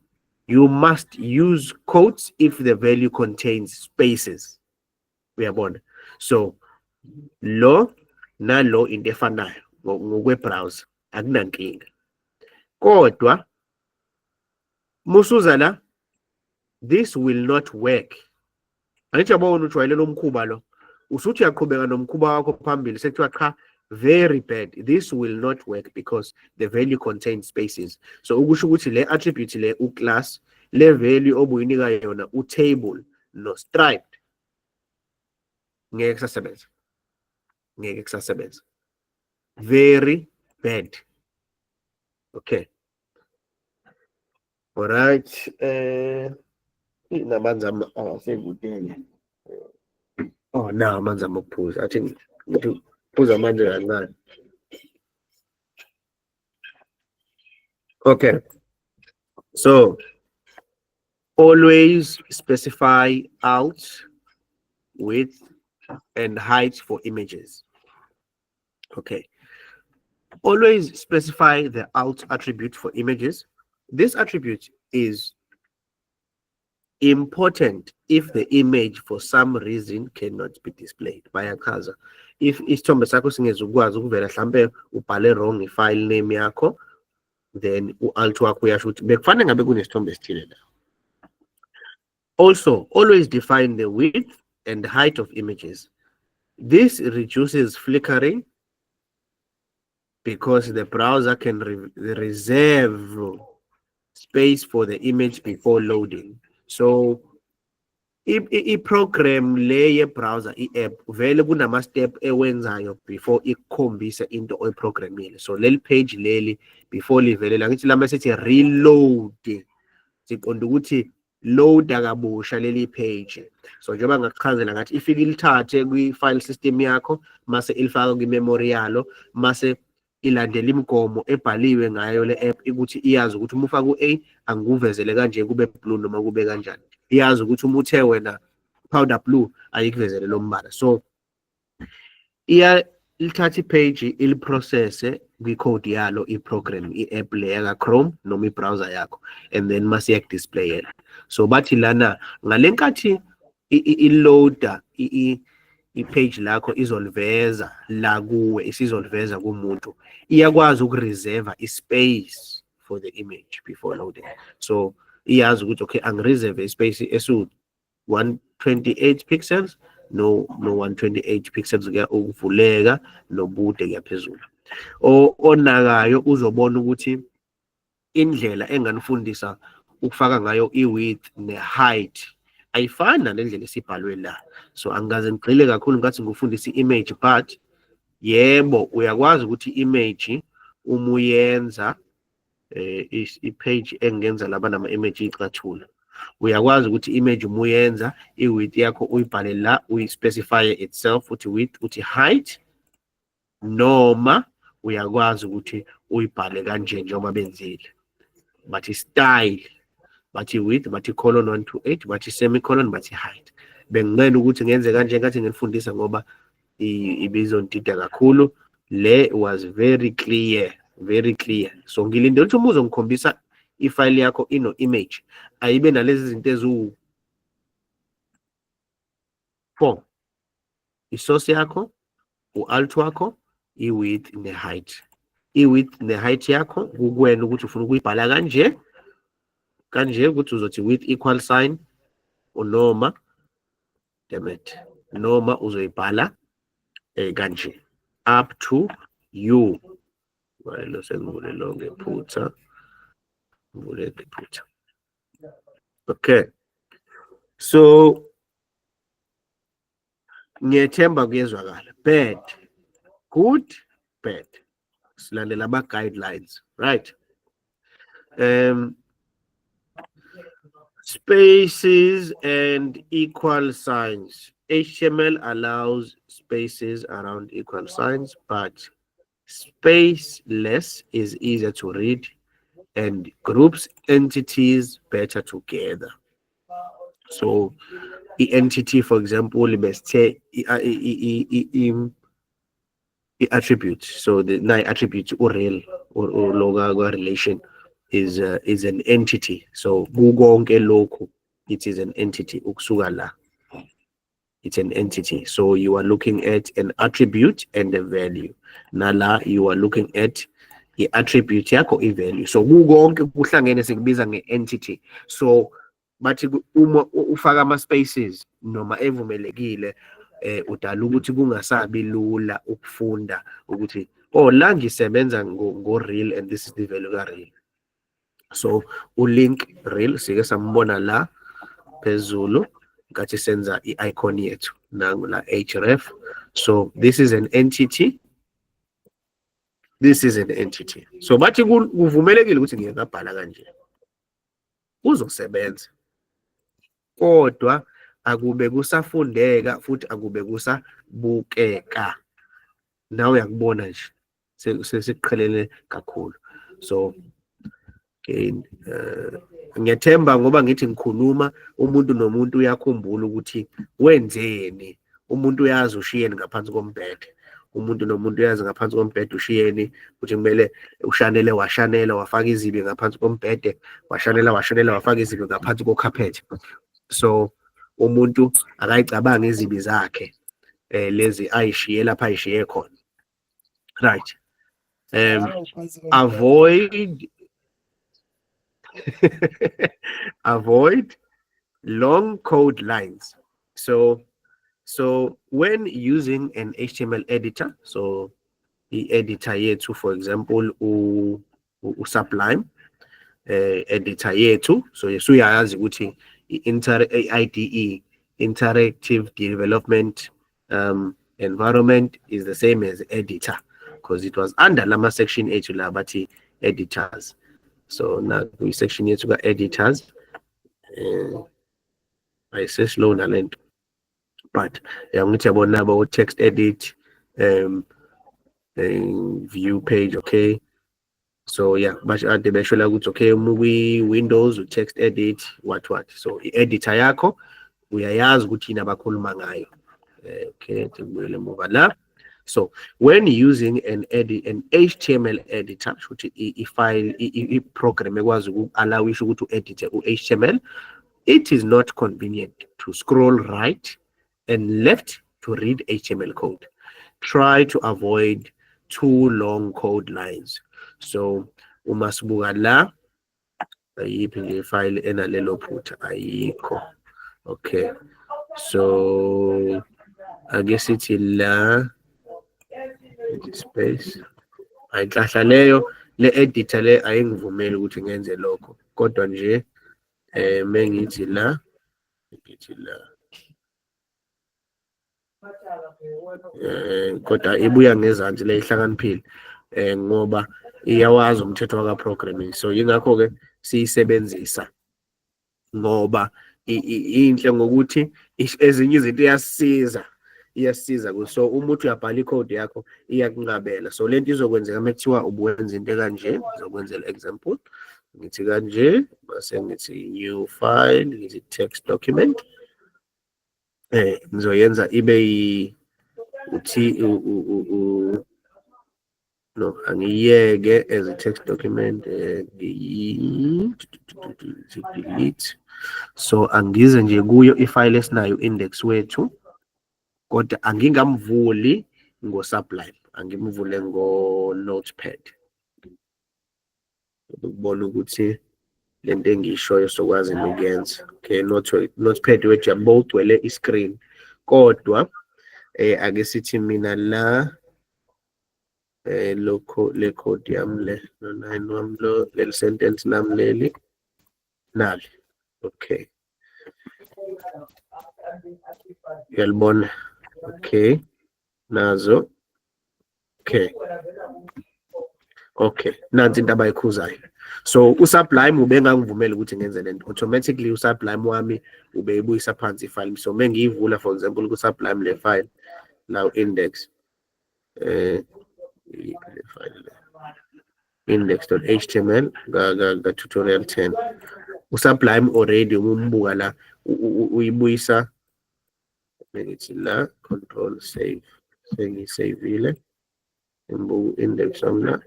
You must use quotes if the value contains spaces. Uyabona? So lo nalo into efanayo ngokwe-browser, akunankinga. Kodwa musuza la, this will not work. Angithi yabona, ujwayele lo mkhuba lo, usuthi uyaqhubeka nomkhuba wakho phambili, sekuthiwa cha, very bad, this will not work because the value contains spaces. So ukusho ukuthi le attribute le u-class, le value obuyinika yona u-table no striped, ngeke kusasebenza, ngeke kusasebenza. Very bad. Okay, all right, namanzi ami awasekudele. Oh, na amanzi ami okuphuza, athi ngithi phuza amanzi kancane. Okay, so always specify alt, width and height for images. Okay, always specify the alt attribute for images. This attribute is important if the image for some reason cannot be displayed. Bayachaza, if isithombe sakho singezukwazi ukuvela, mhlambe ubhale wrong i-file name yakho, then u-alt wakho uyasho ukuthi bekufanele ngabe kunesithombe esithile la. Also, always define the width and height of images. This reduces flickering because the browser can reserve space for the image before loading. So I-program le ye-browser, i-app, vele kunama-step ewenzayo before ikukhombise into oyiprogramile. So leli page leli, before livele la, ngithi lama sithi reload, siqonda ukuthi loada kabusha leli page. So njengoba ngakuchazela ngathi ifike ilithathe kwi-file system yakho, mase ilifaka kwi-memory yalo, mase ilandela imigomo ebhaliwe ngayo le app, ukuthi iyazi ukuthi uma ufaka u-A angikuvezele kanje, kube blue noma kube kanjani. Iyazi ukuthi uma uthe wena powder blue, ayikuvezele lo mbala. So iya lithatha ipage, iliprocesse kwi-code yalo i-program, i-app le yaka-Chrome noma i-browser yakho, and then mase iyakudisplayela. So bathi lana ngale nkathi iloada i-page lakho, izoliveza la kuwe, isizoliveza kumuntu, iyakwazi ukureserve i-space for the image before loading. So iyazi ukuthi okay, angireserve ispace esu 128 pixels, no 128 pixels kuya ukuvuleka nobude kuyaphezulu. Onakayo uzobona ukuthi indlela enganifundisa ukufaka ngayo i-width ne-height ayifani nalendlela esibhalwe la. So angikaze ngigxile kakhulu ngathi ngifundisa i-image, but yebo, uyakwazi ukuthi i-image uma uyenza i-page engenza laba nama-image icathulo, uyakwazi ukuthi image uma uyenza i-width yakho uyibhale la, uyi-specify itself, uthi width, uthi height, noma uyakwazi ukuthi uyibhale kanje njengoba benzile, bathi style, bathi width, bathi colon 128, bathi semicolon, bathi height. Benginqena ukuthi ngenze kanje ngathi ngilifundisa ngoba ibizongidida kakhulu. Le was very clear, very clear. So ngilinde ukuthi uma uzongikhombisa ifayili yakho ino image, ayibe nalezi zinto eziwu four: isource yakho, u-alt wakho, i-width ne-height. I-width ne-height yakho kukuwena ukuthi ufuna ukuyibhala kanje kanje, ukuthi uzothi width equal sign noma, damn it, noma uzoyibhala kanje, up to you. Lo sengivule lo ngephutha, ngivule ngephutha. Okay, so ngiyethemba kuyezwakala. Bad, good, bad, silandela ama-guidelines, right? Spaces and equal signs. HTML allows spaces around equal signs, but spaceless is easier to read and groups entities better together. So i-entity, for example, besithe i-attribute, so the nine attribute urel or loga relation is an entity. So kukonke lokhu, it is an entity. Ukusuka la, it's an entity. So you are looking at an attribute and a value. Nala you are looking at i-attribute yakho, i-value. So kukonke kuhlangene sikubiza nge-entity. So bathi uma ufaka ama-spaces noma evumelekile, udala ukuthi kungasabi lula ukufunda ukuthi oh, la ngisebenza ngo-rel and this is the value ka-rel. So ulink rel sike sambona la phezulu nkathi senza i-icon yethu, nangu la href. So this is an entity, this is an entity. So bathi kuvumelekile ukuthi ngingabhala kanje, kuzosebenza, kodwa akube kusafundeka futhi akube kusabukeka. Nawe uyakubona nje sesiqhelene kakhulu. So again, ngiyathemba ngoba ngithi ngikhuluma, umuntu nomuntu uyakhumbula ukuthi wenzeni. Umuntu uyazi ushiyeni ngaphansi kombhede, umuntu nomuntu uyazi ngaphansi kombhede ushiyeni, ukuthi kumele ushanele, washanela, wafaka izibi ngaphansi kombhede, washanela, washanela, wafaka izibi ngaphansi kokhaphethe. So umuntu akayicabangi izibi zakhe lezi ayishiye lapha ayishiye khona, right? Avoid long code lines. So when using an HTML editor, so i-editor yethu, for example, u-Sublime editor yethu, so usuyazi ukuthi i-inter i-IDE. Interactive development environment is the same as editor because it was under lama section ethu la bathi editors. So na kwi-section yethu ka-editors, ayise-slow nalento, but ngithi yabona nabo text edit, view page. Okay, so yeah, basho ade besho la ukuthi okay, uma kwi-Windows u-text edit, what what. So i-editor yakho uyayazi ukuthi yini abakhuluma ngayo. Okay, ngibuyele emuva la. So when using an HTML editor, shuthi i-file, i-program ekwazi uku-allowisha ukuthi u-edite u-HTML, it is not convenient to scroll right and left to read HTML code. Try to avoid too long code lines. So uma sibuka la, ayiphi nje ifile enalelo phutha? Ayikho. Okay, so ake sithi la space ayinhlahla leyo, le editor le ayingivumeli ukuthi ngenze lokho, kodwa nje mengithi la, ngithi la, kodwa ibuya ngezansi le, ihlakaniphile ngoba iyawazi umthetho waka programming. So yingakho ke siyisebenzisa, ngoba inhle ngokuthi ezinye izinto iyasisiza, iyasisiza. So uma uthi uyabhala i-code yakho, iyakunqabela. So lento izokwenzeka uma kuthiwa ubuwenza into ekanje. Ngizokwenzela example, ngithi kanje, bese ngithi new file, ngithi text document, ngizoyenza ibe yi uthi u no, angiyeke as a text document, delete. So angize nje kuyo ifile esinayo, index wethu, kodwa angingamvuli ngo-Sublime, angimvule ngo-Notepad ukubona ukuthi lento engiyishoyo sokwazi ukuyenza. Okay, Notepad wethu yabo ugcwele i-screen, kodwa ake sithi mina la, lokho le code yami le, no 9 wami lo, leli sentence lami leli nali. Okay, uyalibona? Okay, nazo. Okay, nansi into abayikhuzayo. So uSublime ubengangivumeli ukuthi ngenze lento. Automatically uSublime wami ubeyibuyisa phansi ifile. So mengiyivula, for example, ku-Sublime le file now, index, le file le index.html ka tutorial 10, uSublime already uma umbuka la uyibuyisa. Ngithi la control save, sengiyisavile, ngibuka index wami la,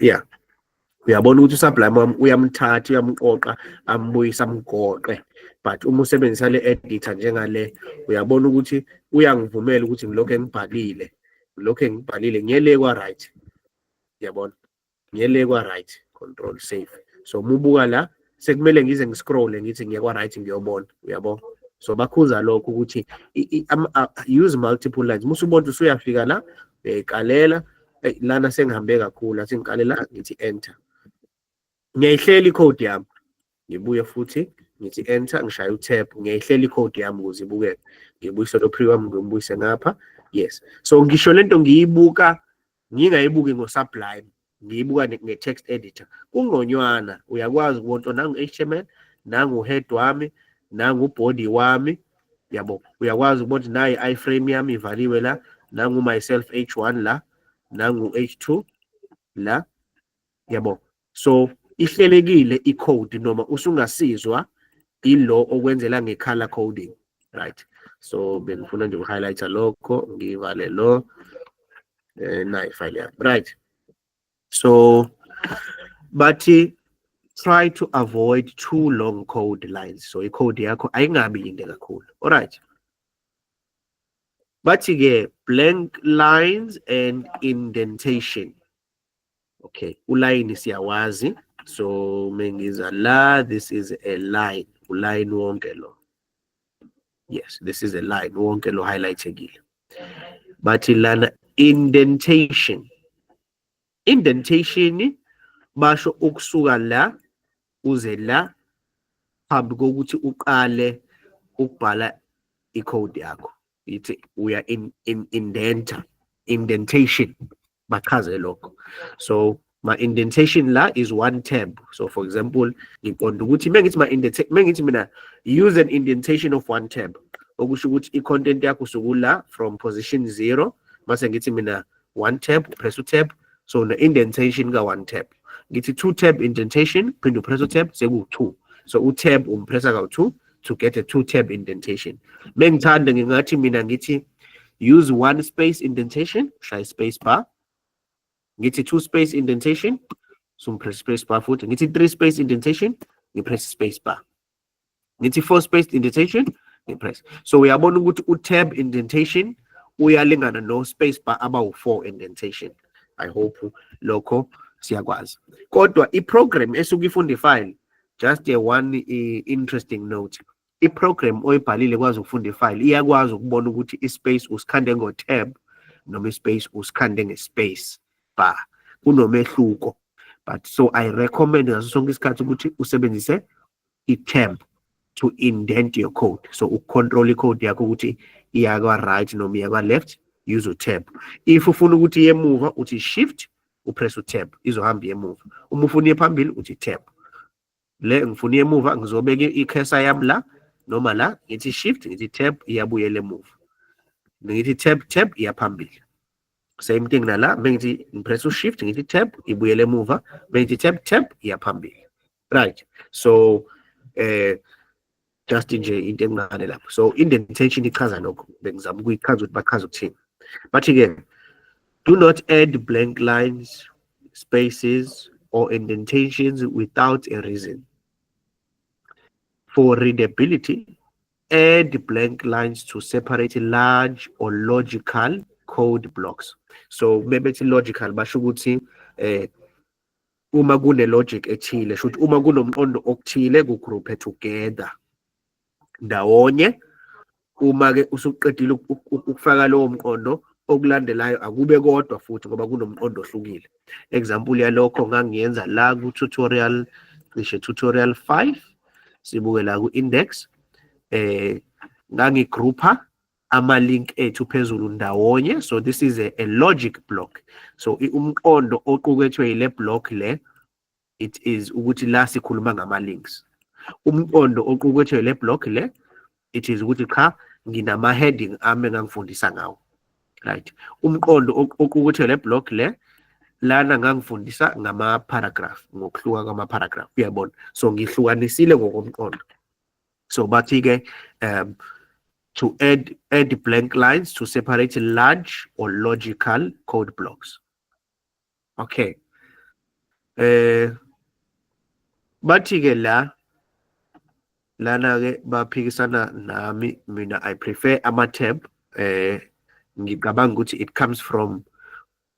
yeah, uyabona ukuthi uSublime wami uyamthatha, uyamqoqa, ambuyisa, amgoqe. But uma usebenzisa le editor njengale, uyabona ukuthi uyangivumela ukuthi ngilokhu engibhalile, ngilokhu engibhalile, ngiyele kwa right, uyabona, ngiyele kwa right, control save. So uma ubuka la, sekumele ngize ngiscroll, ngithi ngiye kwa right, ngiyobona, uyabo. So bakhuza lokho ukuthi use multiple lines. Musubona usuyafika la, uyayikalela lana, sengihambe kakhulu, athi ngiqale la, ngithi enter, ngiyayihlela i-code yami, ngibuye futhi ngithi enter, ngishaya u-tab, ngiyayihlela i-code yami ukuze ibukeke, ngibuyise lo pre wami, ngimbuyise ngapha. Yes, so ngisho lento ngiyibuka, ngingayibuki ngo-Sublime, ngiyibuka nge-text editor, kungconywana. Uyakwazi ukubona nangu-HTML, nangu-head wami, nangu-body wami, yabo. Uyakwazi ukubona ukuthi nayi i-iframe yami ivaliwe la, nangu myself H1 la, nangu H2 la, yabo. So ihlelekile i-code noma usungasizwa ilo okwenzela nge-color coding, right? So bengifuna nje uku-highlight-a lokho, ngivale lo, nayi file yami, right? So bathi try to avoid too long code lines. So i-code yakho ayingabi yinde kakhulu. Alright, bathi ke blank lines and indentation. Okay, ulayini siyawazi. So mengiza la, this is a line, ulayini wonke lo. Yes, this is a line wonke lo highlightekile. Bathi lana indentation, indentation basho ukusuka la uze la phambi kokuthi uqale. Ukubhala i-code yakho, ithi uya in indenta, indentation, bachaze lokho. So ma indentation la is one tab. So for example, ngiqonda ukuthi mengithi ma mengithi mina use an indentation of one tab, okusho ukuthi i-content yakho sukula from position 0, mase ngithi mina one tab, press u-tab, so the indentation ka one tab. Ngithi two tab indentation, phinde upress u-tab, seku-two. So u-tab umpressa kawu-two to get a two tab indentation. Mengithanda ngingathi mina ngithi use one space indentation, shaya space bar. Ngithi two space indentation, so ngipress space bar futhi. Ngithi three space indentation, ngipress space bar. Ngithi four space indentation, ngipress. So uyabona ukuthi u-tab indentation uyalingana no space bar abawu-four indentation. I hope lokho siyakwazi. Kodwa i-program esuke ifunda ifile, just a one interesting note, i-program oyibhalile kwazi ukufunda ifile iyakwazi ukubona ukuthi i-space usikhande ngo-tab noma i-space usikhande nge-space bar, kunomehluko. But so I recommend ngaso sonke isikhathi ukuthi usebenzise i-tab to indent your code. So ucontrol i-code yakho ukuthi iya kwa-right noma iya kwa-left, use u-tab. If ufuna ukuthi iye emuva, uthi shift, upress u-tab, izohamba iye emuva. Uma ufuna iye phambili, uthi tab. Le ngifuna iye emuva, ngizobeka i-cursor yami la noma la, ngithi shift, ngithi tab, iyabuyela emuva. Ngithi tab, tab, iya phambili. Same thing nala, bengithi ngipress u-shift, ngithi tab, ibuyele emuva. Bengithi tab, tab, iya phambili. Right, so just nje into encane lapho. So indentation ichaza lokho, bengizama ukuyichaza ukuthi bachaza ukuthini. Bathi-ke do not add blank lines, spaces or indentations without a reason. For readability, add blank lines to separate large or logical code blocks. So mebethi logical, basho ukuthi uma kune logic ethile, shuthi uma kunomqondo okuthile ku-group together ndawonye. Uma ke usuqedile ukufaka lowo mqondo, okulandelayo akube kodwa futhi ngoba kunomqondo ohlukile. Example yalokho ngangiyenza la ku-tutorial, cishe tutorial 5, sibuke la ku-index, ngangigroupa ama-link ethu phezulu ndawonye. So this is a logic block. So umqondo oqukethwe yile block le, it is ukuthi la sikhuluma ngama-links. Umqondo oqukethwe yile block le, it is ukuthi cha, nginama-heading ami engangifundisa ngawo, right? Umqondo oqukethwe le block le lana, ngangifundisa ngama-paragraph, ngokuhluka kwama-paragraph, uyabona? So ngihlukanisile ngokomqondo. So bathi-ke to add blank lines to separate large or logical code blocks. Okay, bathi-ke la lana-ke baphikisana nami. Mina I prefer ama-tab. Ngicabanga ukuthi it comes from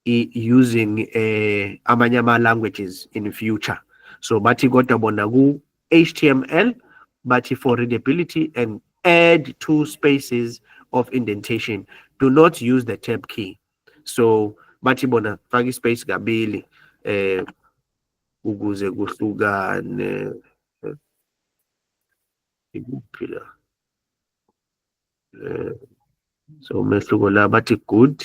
using amanye ama-languages in future. So bathi kodwa bona ku-HTML, bathi for readability and add two spaces of indentation, do not use the tab key. So bathi bona faka ispace kabili ukuze kuhlukane. Ikuphi la? So umehluko la, bathi good,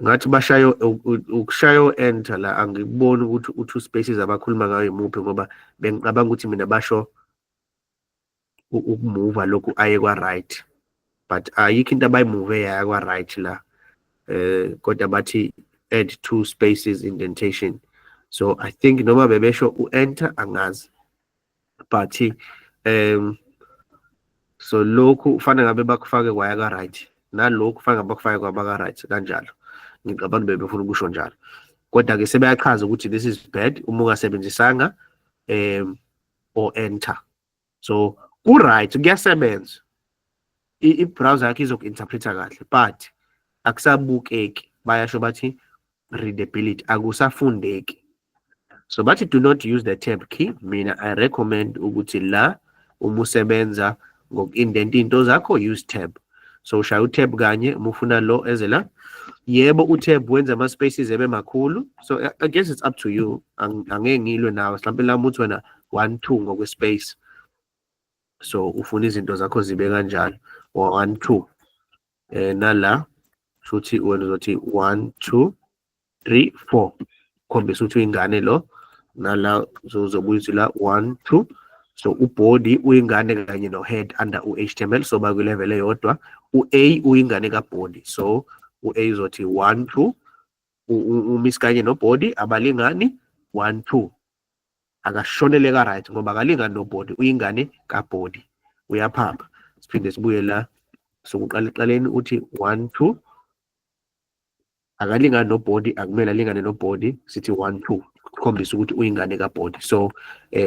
ngathi bashayo ukushayo enter la. Angikuboni ukuthi u-two spaces abakhuluma ngayo imuphi, ngoba bengicabanga ukuthi mina basho ukumuva lokhu aye kwa-right, but ayikho into abayimuve yaya kwa-right la. Kodwa bathi add two spaces indentation, so I think noma bebesho u-enter, angazi. But so lokhu kufanele ngabe bakufake kwaya ka-right, nalokhu kufanele ngabe bakufake kwaba ka-right kanjalo. Ngicabanga bebefuna ukusho njalo, kodwa-ke sebeyachaza ukuthi this is bad uma ungasebenzisanga or enter. So ku-right, kuyasebenza, i-browser yakho izoku-interpreta kahle, but akusabukeki, bayasho bathi readability, akusafundeki. So bathi do not use the tab key. Mina I recommend ukuthi la uma usebenza ngoku-indent into zakho, use tab. So ushaya u-tab kanye uma ufuna lo eze la. Yebo, u-tab wenza ama-spaces ebe makhulu, so I guess it's up to you. Angeke ngilwe nawe. Mhlawumbe lami uthi wena one two ngokwe-space. So ufuna izinto zakho zibe kanjalo, 1 2, nala futhi wena uzothi 1 2 3 4, khombisa ukuthi uyingane lo, nala uzobuya la 1 2. So ubody uyingane kanye no-head under u-HTML, so bakwi-level eyodwa. U-A uyingane ka-body, so u-A uzothi 1 2, umiss kanye no-body abalingani, 1 2, akashonele ka-right ngoba akalingani no-body, uyingane ka-body, uyaphapha. Siphinde sibuye la, sokuqala eqaleni uthi 1 2, akalingani no-body, akumele alingane no-body, sithi 1 2, kukhombisa ukuthi uyingane ka-body. So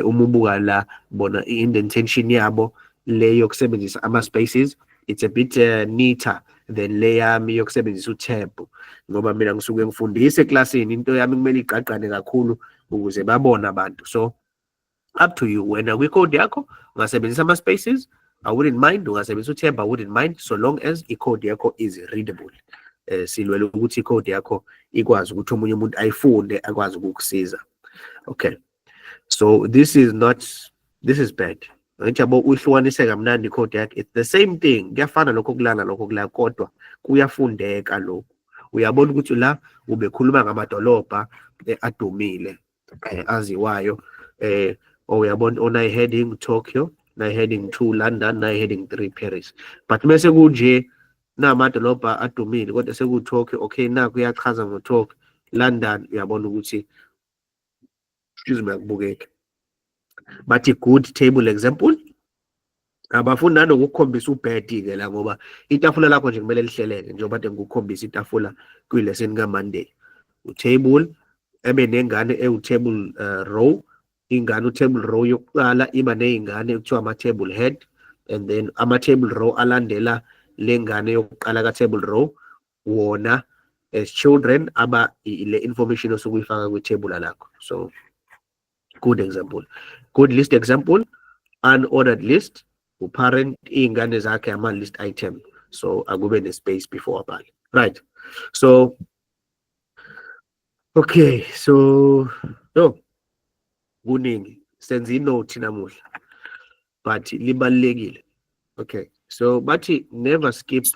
uma ubuka la, bona i-indentation yabo le yokusebenzisa ama-spaces, it's a bit neater than le yami yokusebenzisa u-tab, ngoba mina ngisuke ngifundise eklasini, into yami kumele igqagqane kakhulu ukuze babone abantu. So up to you wena, kwi-code yakho ungasebenzisa ama-spaces, I wouldn't mind, ungasebenzisa u-tab, I wouldn't mind, so long as i-code yakho is readable. Silwele ukuthi i-code yakho ikwazi ukuthi omunye umuntu ayifunde, akwazi ukukusiza. Okay, so this is not, this is bad. Ngithi yabo, uyihlukanise kamnandi i-code yakhe. It's the same thing, kuyafana lokho kulana, lokho kula, kodwa kuyafundeka lokhu. Uyabona ukuthi la ubekhuluma ngamadolobha adumile, aziwayo, uyabona ona heading Tokyo, na heading 2 London, na heading 3 Paris, but mase kunje namadolobha adumile kodwa seku Tokyo. Okay, naku uyachaza ngo Tokyo, London, uyabona ukuthi, excuse me, akubukeki. Bathi good table example, abafuni nanokukhombisa ubad-ke la, ngoba itafula lakho nje kumele lihleleke njengoba kade ngikukhombisa itafula kwi-lesson ka-Monday. U-table ebe nengane ewu-table row, ingane u-table row yokuqala iba ney'ngane ekuthiwa ama-table head, and then ama-table row alandela le ngane yokuqala ka-table row wona as children aba le information osuke uyifaka kwi-table lakho. So good example, good list example, unordered list, uparent iy'ngane zakhe ama-list item, so akube ne-space before abhale, right? So okay, so no, kuningi senza i-note namuhla, but libalulekile. Okay, so bathi never skip,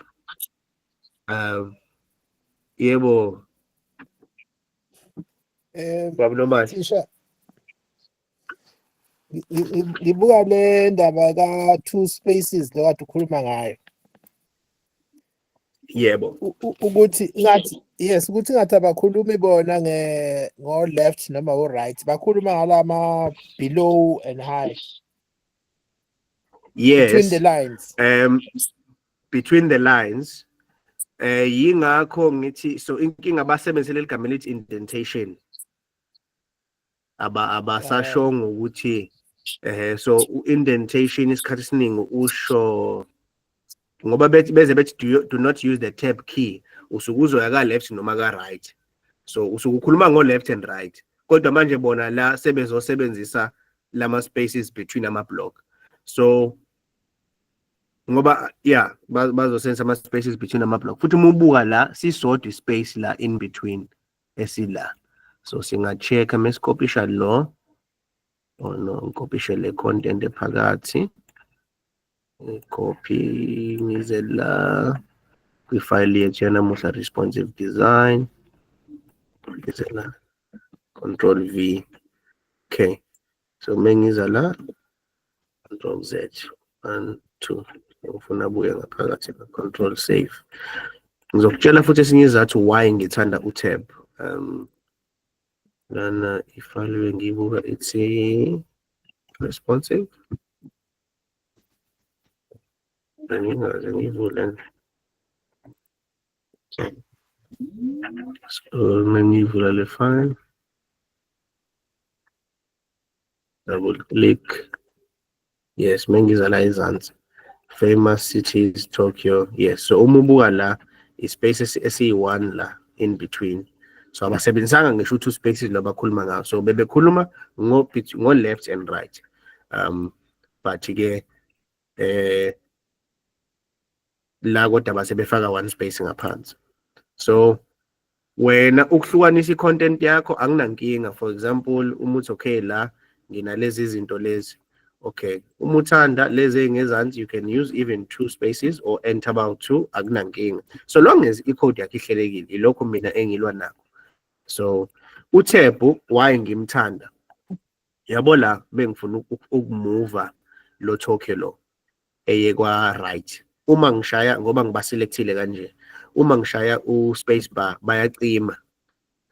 yebo. Baba Nomali. Thisha, ngibuka le ndaba ka two spaces lo kade ukhuluma ngayo. Yebo. Ukuthi ngathi, yes, ukuthi ngathi abakhulumi bona nge ngo left noma o right, bakhuluma ngalama below and high between the lines. Between the lines, yingakho ngithi, so inkinga basebenzise leli gama elithi indentation, aba abasashongo ukuthi so indentation isikhathi esiningi usho ngoba bethi beze bethi do not use the tab key, usuke uzoya ka left noma ka right, so usuke ukhuluma ngo left and right, kodwa manje bona la sebezosebenzisa lama spaces between ama block. So ngoba yeah, bazosebenzisa ama spaces between ama block, futhi uma ubuka la sisodwa ispace la in between esila, so singa-check-a mesikopisha lo, oh no, ngikopishe le content ephakathi, copy, ngize la kwifayili yethu yanamuhla, responsive design, ngize la, control V. Okay, so mengiza la, control Z, 1 2, ngifuna abuye ngaphakathi, control save. Ngizokutshela futhi esinye isizathu why ngithanda utab. Lana ifayili ngiyibuka ithi responsive, bengingaze ngiyivule. So mengiyivula le file, double click, yes, mengiza la ezansi, famous cities, Tokyo, yes. So uma ubuka la ispace esiyi-1 la in between, so abasebenzisanga ngisho two spaces lo bakhuluma ngawo, so bebekhuluma ngo left and right, but ke la kodwa basebefaka one space ngaphansi. So wena ukuhlukanisa i-content yakho anginankinga. For example, uma uthi okay, la nginalezi zinto lezi, Okay, uma uthanda lezi ey'ngezansi, you can use even two spaces or enter about two, akunankinga, so long as i-code yakho ihlelekile. Ilokho mina engilwa nakho. So u-tab, why ngimthanda, yabo, la bengifuna ukumuva lo Tokyo lo eye kwa right, uma ngishaya, ngoba ngibaselectile kanje, uma ngishaya u-space bar bayacima.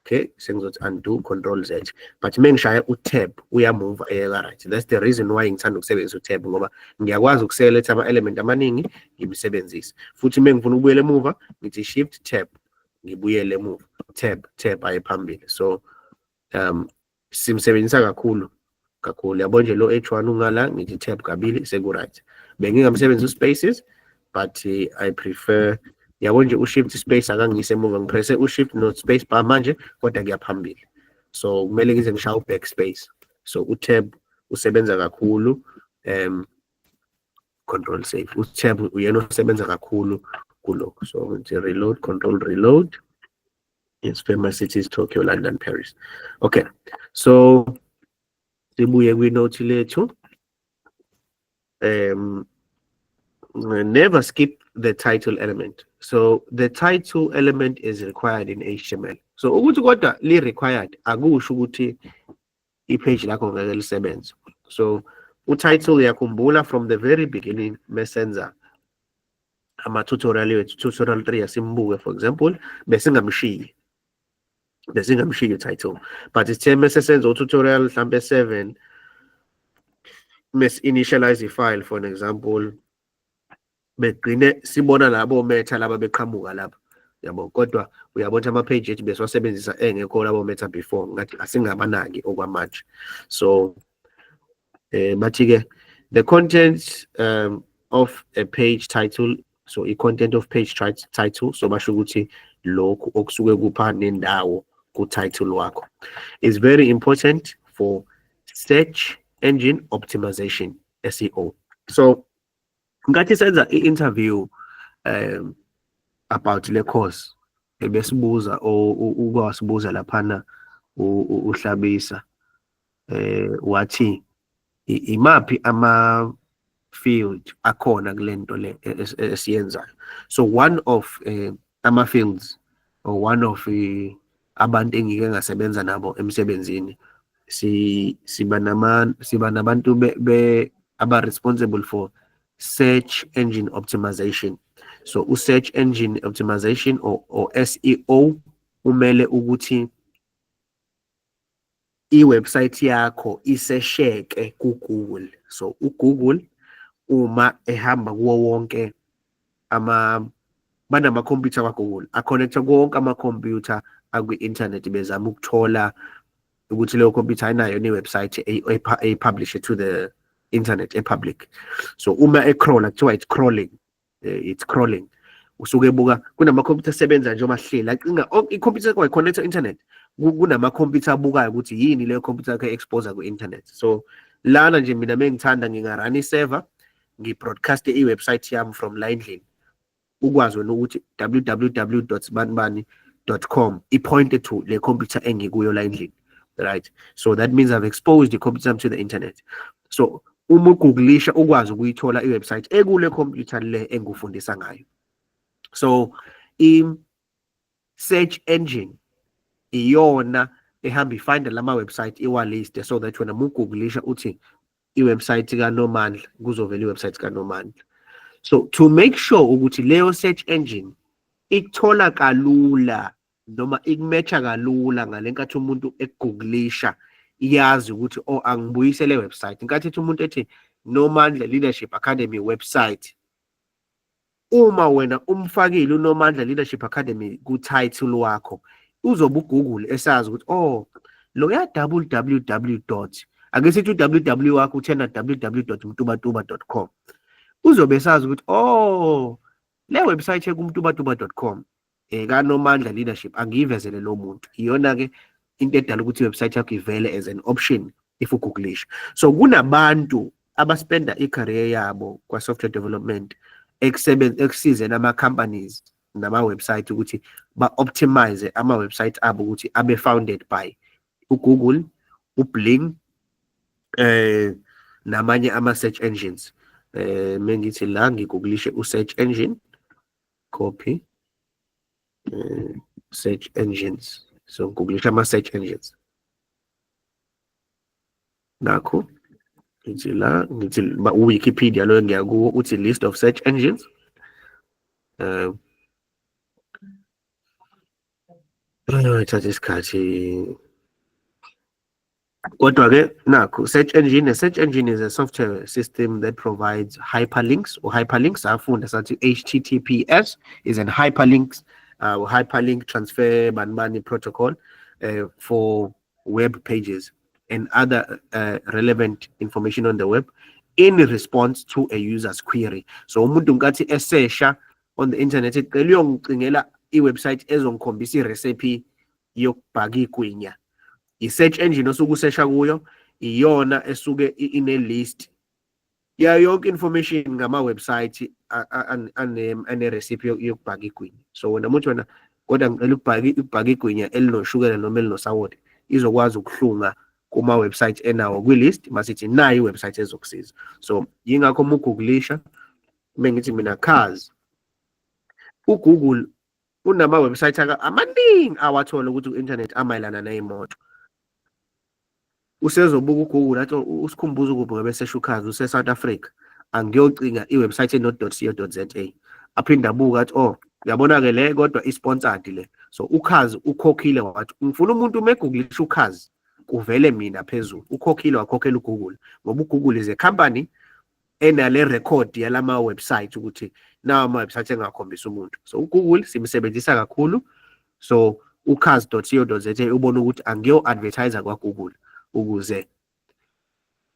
Okay, sengizothi undo, control Z, but uma ngishaya u-tab uyamuva eye ka right. That's the reason why ngithanda ukusebenzisa u-tab, ngoba ngiyakwazi ukuselect ama-element amaningi ngimsebenzise. Futhi uma ngifuna ukubuyela emuva, ngithi shift tab, ngibuyele emuva, tab, tab, aye phambili. So simsebenzisa kakhulu kakhulu, yabo nje. Lo H1 ungala, ngithi tab kabili, seku-right. Bengingamsebenzisa u-spaces, but I prefer, yabo nje, u-shift space akangiyise emuva. Ngipresse u-shift no space bar manje, kodwa kuyaphambili, so kumele ngize ngishaye u-backspace. So u-tab usebenza kakhulu. Control save. U-tab uyena osebenza kakhulu kulokhu. So ngithi reload, control reload. Yes, famous cities: Tokyo, London, Paris. Okay, so sibuye kwinothi lethu. Never skip the title element. So the title element is required in HTML. So ukuthi kodwa li required akusho ukuthi i-page lakho ngeke lisebenze. So u-title, uyakhumbula from the very beginning mesenza ama-tutorial wethu, tutorial 3 asimbuke for example, besingamshiyi u-title, but sithe mese senza u-tutorial mhlambe 7, mesi-initialize i-file, for an example, begcine sibona labo meta laba beqhamuka lapha, yabo. Kodwa uyabona ukuthi ama-page ethu besiwasebenzisa engekho labo meta before, ngathi asingabanaki okwamanje. So bathi-ke the content of a page title, so i-content of page title, so basho ukuthi lokhu okusuke kupha nendawo ku-title wakho, is very important for search engine optimization, SEO. So ngathi senza i-interview about le course, ebesibuza ukwasibuza laphana uHlabisa, wathi imaphi ama field akhona kulento le esiyenzayo. So one of ama fields or one of abantu engike ngasebenza nabo emsebenzini, si siba nama siba nabantu be aba responsible for search engine optimization. So u-search engine optimization or SEO umele ukuthi i-website yakho isesheke ku-Google. So uGoogle uma ehamba kuwo wonke ama banamakhompyutha kwaGoogle aconnecta wonke amakhompyutha akwi-internet, bezama ukuthola ukuthi leyo khompyutha ayinayo ne-website eyi-publish to the internet e-public. So uma e-crawler, kuthiwa it's crawling, it's crawling, usuke ebuka kunamakhompyutha asebenza nje omahleli acinga ikhompyutha yakho ayi-connecta internet, kunamakhompyutha abukayo ukuthi yini leyo khompyutha yakho e-expose ku-internet. So lana nje mina mengithanda ngingarun i-server, ngi-broadcast i-website yami from la endlini, ukwazi wena ukuthi www.banibani.com i-pointed to le computer engikuyo la endlini, right? So that means I've exposed the computer to the internet. So uma ugooglisha ukwazi ukuyithola i-website ekule computer le engufundisa ngayo. So i-search engine iyona ehamba ifinda lama website, iwalist, so that wena mugooglisha uthi i-website kaNomandla, kuzovela i-website kaNomandla. So to make sure ukuthi leyo search engine ikuthola kalula noma ikumatcha kalula ngale nkathi umuntu ekugooglisha, iyazi ukuthi, oh, angibuyise le website. Inkathi ethi umuntu ethi Nomandla Leadership Academy website, uma wena umfakile uNomandla Leadership Academy ku-title wakho, uzobe uGoogle esazi ukuthi, oh, loya www dot, ake sithi u-www wakho uthena www.mtubatuba.com, uzobe esazi ukuthi, oh, le website ekumtubatuba.com kaNomandla Leadership, angiyivezele lo muntu. Iyona-ke into edala ukuthi i-website yakho ivele as an option if ugooglisha. So kunabantu abaspenda i-career yabo kwa-software development ekusizeni ama-companies nama-website ukuthi ba-optimize ama-website abo ukuthi abe founded by uGoogle, uBing. Namanye ama-search engines, mengithi la ngigugulishe u-search engine, copy, search engines. So ngigugulisha ama-search engines, nakho ngithi la, ngithi u-Wikipedia lo ngiyakuwo uthi list of search engines. Ithatha isikhathi kodwa-ke nakho search engine. A search engine is a software system that provides hyperlinks or hyperlinks. Afunda sathi HTTPS is an hyperlinks, hyperlink transfer bani bani protocol for web pages and other relevant information on the web in response to a user's query. So umuntu nkathi esesha on the internet, ecela uyongicingela i-website ezongikhombisa i-recipe yokubhaka igwinya, i-search engine osuke usesha kuyo iyona esuke ine-list yayo yonke information ngama-website ane-recipe yokubhaka igwinya. So wena muthi wena kodwa ngicela ukubhaka igwinya elinoshukela noma elinosawoti, izokwazi ukuhlunga kuma-website enawo kwi-list, masithi nayo i-website ezokusiza. So yingakho uma ugooglisha, mengithi mina cars, uGoogle unama-website amaningi awathola ukuthi ku-internet amayelana ney'moto. Usezobuka uGoogle athi uSikhumbuzo kuphi ngoba esesha u-cars, use-South Africa, angiyocinga i-website eno.co.za. Aphinde abuke athi, "Oh, uyabona-ke le kodwa i-sponsored le." So u-cars ukhokhile, wathi ngifuna umuntu uma egooglisha u-cars kuvele mina phezulu. Ukhokhile, wakhokhela uGoogle, ngoba uGoogle is a company enale record yalama website ukuthi nawa ama-website engakhombisa umuntu. So uGoogle simsebenzisa kakhulu. So ucars.co.za ubona ukuthi angiyo-advertise kwa-Google ukuze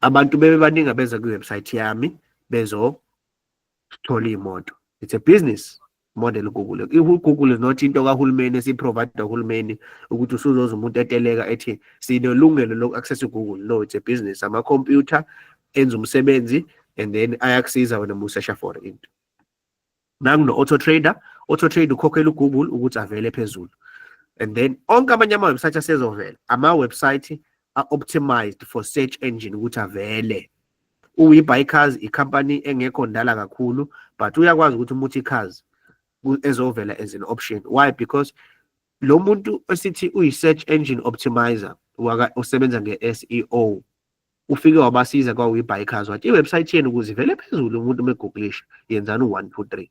abantu bebe baningi abeza kwi-website yami bezothola iy'moto. It's a business model Google. I-Google is not into kahulumeni esiyiprovide uhulumeni ukuthi usuzoza umuntu eteleka ethi sinelungelo loku-access uGoogle. No, it's a business. Amakhompyutha enza umsebenzi and then ayakusiza wena uma usesha for into. Nakuno-Auto Trader, Auto Trader ukhokhela uGoogle ukuthi avele phezulu. And then onke amanye ama-website asezovela, ama-website a-optimized for search engine ukuthi avele. UWeBuyCars ikhampani engekho ndala kakhulu, but uyakwazi ukuthi uma uthi cars ezovela as an option. Why? Because lo muntu esithi uyi-search engine optimizer osebenza nge-SEO ufike wabasiza kwa-WeBuyCars, wathi i-website yenu ukuze ivele phezulu umuntu uma egooglisha, yenzani u-one two three.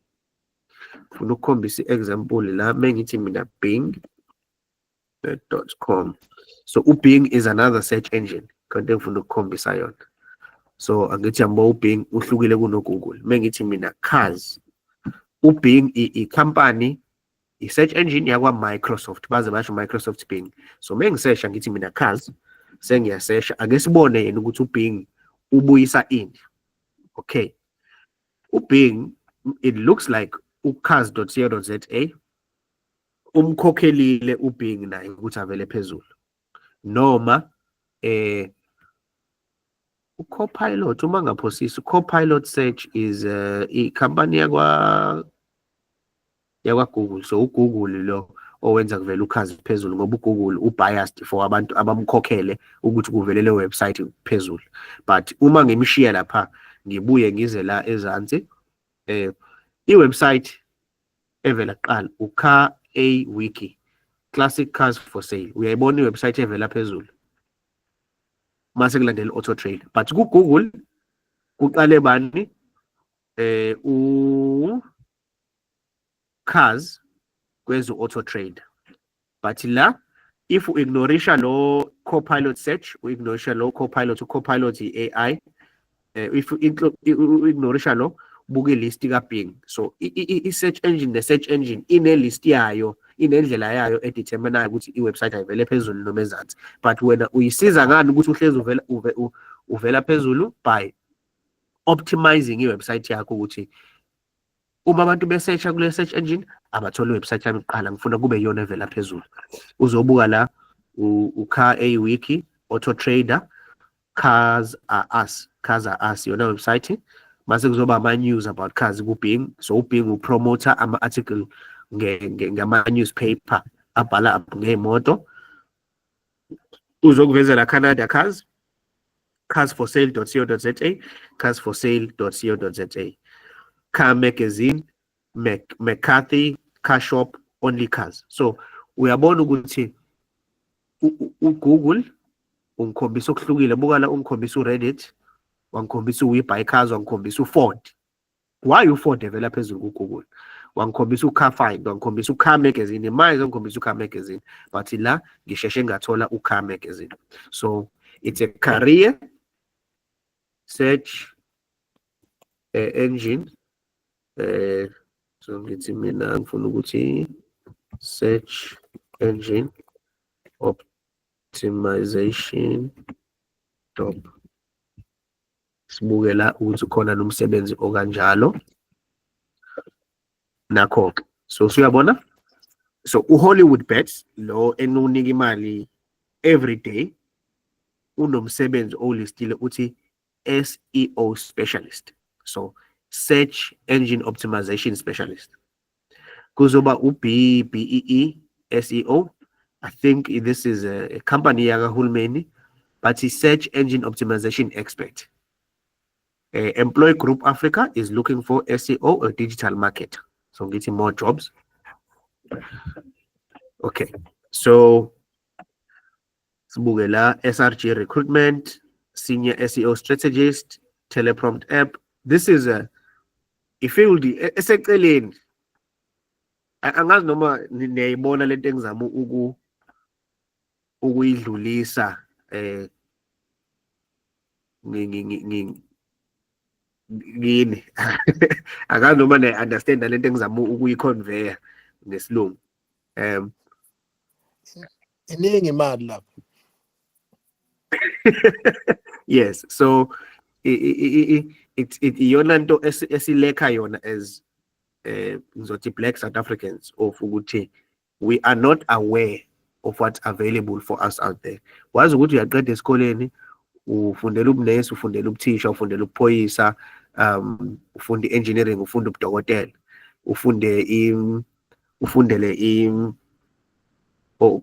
Ngifuna ukukhombisa i-example la, mengithi mina bing.com. So uBing is another search engine kanti engifuna ukukhombisa yona. So angithi yabo, uBing uhlukile kuno-Google. Mengithi mina cars, uBing i-company, i-search engine yakwa-Microsoft, baze basho Microsoft Bing. So mengisesha ngithi mina cars, sengiyasesha, ake sibone yena ukuthi uBing ubuyisa ini. Okay, uBing, it looks like ucars.co.za umkhokhelile uBing naye ukuthi avele phezulu, noma uCopilot, uma ngaphosisi uCopilot search is i-company yakwa Google. So uGoogle lo owenza kuvela u-cars phezulu, ngoba uGoogle ubiased for abantu abamkhokhele ukuthi kuvele le website phezulu. But uma ngimshiya lapha, ngibuye ngize la ezansi, i-website evela kuqala uCar A Wiki, classic cars for sale. Uyayibona i-website evela phezulu, mase kulandela i-Auto Trader. But ku-Google kuqale bani? U cars kwezo Auto Trader. But la if u-ignorisha lo Copilot search, u-ignorisha lo Copilot, u-Copilot i-AI, if u-ignorisha lo, buka i-list kaBing. So i-search engine, the search engine ine-list yayo, inendlela yayo edeterminayo ukuthi i-website ayivele phezulu noma ezansi. But wena uyisiza ngani ukuthi uhlezi uvela uvela phezulu? By optimizing i-website yakho ukuthi uma abantu besearcha kule search engine, abathole i-website yami kuqala. Ngifuna kube iyona evela phezulu. Uzobuka la u-Car A Wiki, Auto Trader, Cars Are Us. Cars Are Us iyona website. Mase kuzoba ama-news about cars ku-Bing. So uBing upromota ama-article ngama-newspaper abhala ngey'moto. Uzokuvezela Canada Cars. carsforsale.co.za, carsforsale.co.za, Car Magazine, McCarthy Car Shop, Only Cars. So uyabona ukuthi uGoogle ungikhombisa okuhlukile. Buka la, ungikhombisa uReddit, wangikhombisa uWeBuyCars, wangikhombisa uFord. Why uFord evela phezulu kuGoogle? Wangikhombisa uCar Find, wangikhombisa uCar Magazine. Manje ngikhombisa uCar Magazine, but la ngisheshe ngathola uCar Magazine. So it's a career search engine. So ngithi mina ngifuna ukuthi search engine optimization job. Sibuke la ukuthi khona nomsebenzi okanjalo. Nakho-ke, so suyabona, so uHollywood Bets lo enunika imali every day unomsebenzi owulistile, uthi SEO specialist, so search engine optimization specialist. Kuzoba u-BBEE SEO. I think this is a company yakahulumeni, but search engine optimization expert. Employ Group Africa is looking for SEO or digital marketer. So getting more jobs. Okay, so sibuke la, SRG Recruitment, senior SEO strategist, teleprompt app. This is a ifield eseceleni. Angazi noma niyayibona lento engizama ukuyidlulisa kini. Angazi noma niya-understand lento engizama ukuyi-conveya ngesilungu. Iningi imali lapho. Yes, so it iyona nto esilekha yona as ngizothi black South Africans, of ukuthi we are not aware of what's available for us out there. Wazi ukuthi uyaqeda esikoleni, ufundela ubunesi, ufundela ubuthisha, ufundela ubuphoyisa, ufunda i-engineering, ufunda ubudokotela, ufunde ufundele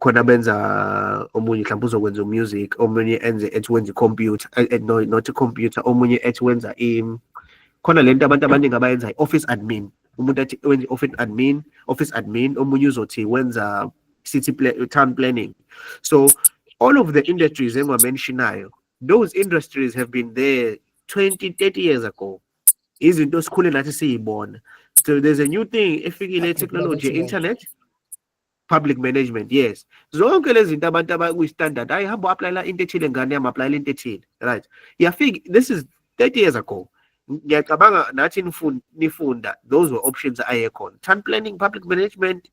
khona benza omunye mhlawumbe uzokwenza umusic, omunye enze ethi wenza i-computer, no, not i-computer, omunye ethi wenza khona lento abantu abaningi abayenza, i-office admin. Umuntu athi wenza i-office admin, office admin, omunye uzothi wenza city town planning. So all of the industries engiwamentionayo, those industries have been there 20 30 years ago, izinto esikhule nathi siyibona. So there's a new thing efikile, technology, internet, public management. Yes, zonke lezi zinto abantu abakuyi-standard, hayi, hamba u-applyela into ethile, ngane yami, applyela into ethile, right? Yafika, this is 30 years ago. Ngiyacabanga nathi nifunda, those were options ayekhona: town planning, public management,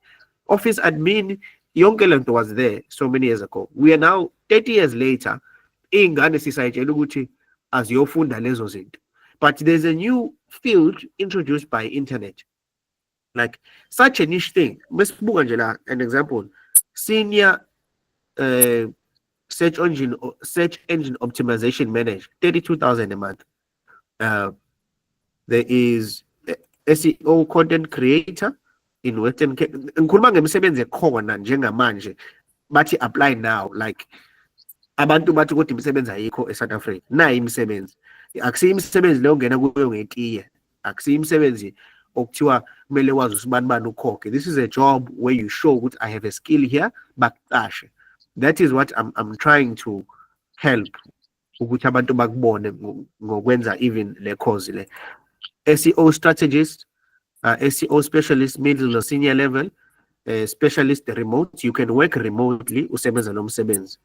office admin. Yonke lento was there so many years ago. We are now 30 years later, iy'ngane sisayitshela ukuthi aziyofunda lezo zinto, but there's a new field introduced by internet, like such a niche thing. Mesibuka nje la, an example, senior search engine optimization manager, 32,000 a month. There is SEO content creator in Western Cape. Ngikhuluma ngemisebenzi ekhona njengamanje, bathi apply now. Like abantu bathi kodwa imisebenzi ayikho eSouth Africa. Nayi imisebenzi. Akusiyo imisebenzi leyo ongena kuyo ngetiye, akusiyo imisebenzi okuthiwa kumele wazi usibani bani ukhokhe. This is a job where you show ukuthi I have a skill here, bakuqashe. That is what I'm trying to help ukuthi abantu bakubone ngokwenza even le course le. SEO strategist, SEO specialist, middle or senior level, specialist, remote. You can work remotely usebenza lo msebenzi.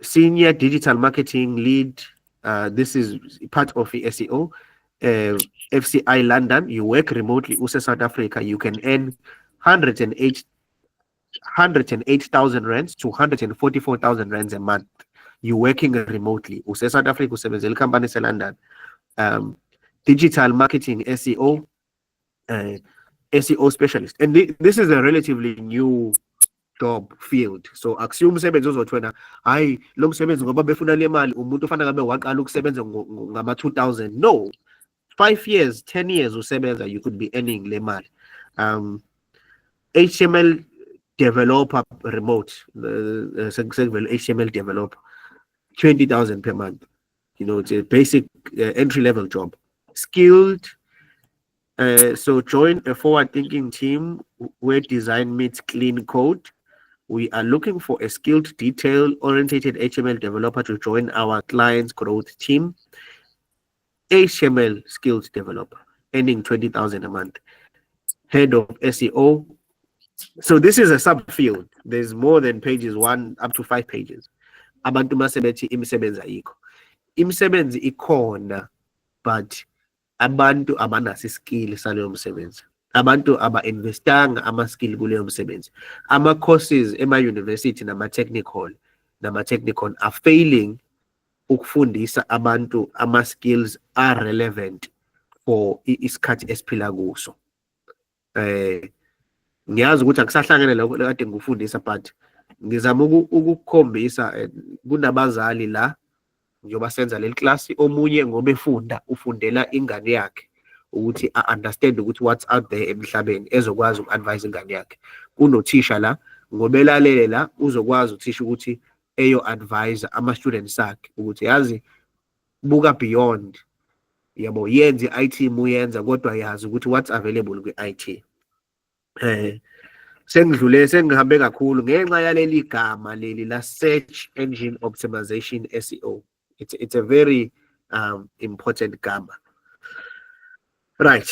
Senior digital marketing lead, this is part of the SEO. FCI London, you work remotely use South Africa, you can earn 108,000 rands to 144,000 rands a month. You're working remotely. Use South Africa, usebenzela company London. Digital marketing SEO, SEO specialist. And this is a relatively new job field. So akusiyo umsebenzi ozothi wena, hayi, lo msebenzi ngoba befuna le mali, umuntu ofana ngabe waqala ukusebenza ngama 2000. No. 5 years, 10 years usebenza, you could be earning le mali. HTML developer remote, sekuvele HTML developer. 20,000 per month. It's a basic entry level job. Skilled. So join a forward-thinking team where design meets clean code. We are looking for a skilled, detail-oriented HTML developer to join our client's growth team. HTML skilled developer, earning 20,000 a month. Head of SEO. So this is a subfield. There's more than pages, 1 up to 5 pages. Abantu mase bethi imisebenzi ayikho. Imisebenzi ikhona, but abantu abanaso iskill saleyo msebenzi. Abantu aba-investanga ama-skill kuleyo msebenzi. Ama-courses ema-university nama-technical are failing ukufundisa abantu ama-skills are relevant for isikhathi esiphila kuso. Ngiyazi ukuthi akusahlangene lokho kade ngikufundisa, but ngizama ukukukhombisa, kunabazali la njengoba senza leli class, omunye ngoba efunda ufundela ingane yakhe ukuthi a-understand ukuthi what's out there emhlabeni, ezokwazi uku-advise ingane yakhe. Kunothisha la ngoba elalele la, uzokwazi uthisha ukuthi eyo-advise ama-students akhe ukuthi yazi buka beyond, yabo, yenze i-IT muyenza kodwa yazi ukuthi what's available kwi-IT. Sengidlule, sengihambe kakhulu ngenxa yaleli gama leli la search engine optimization, SEO. It's a very important gama. Right.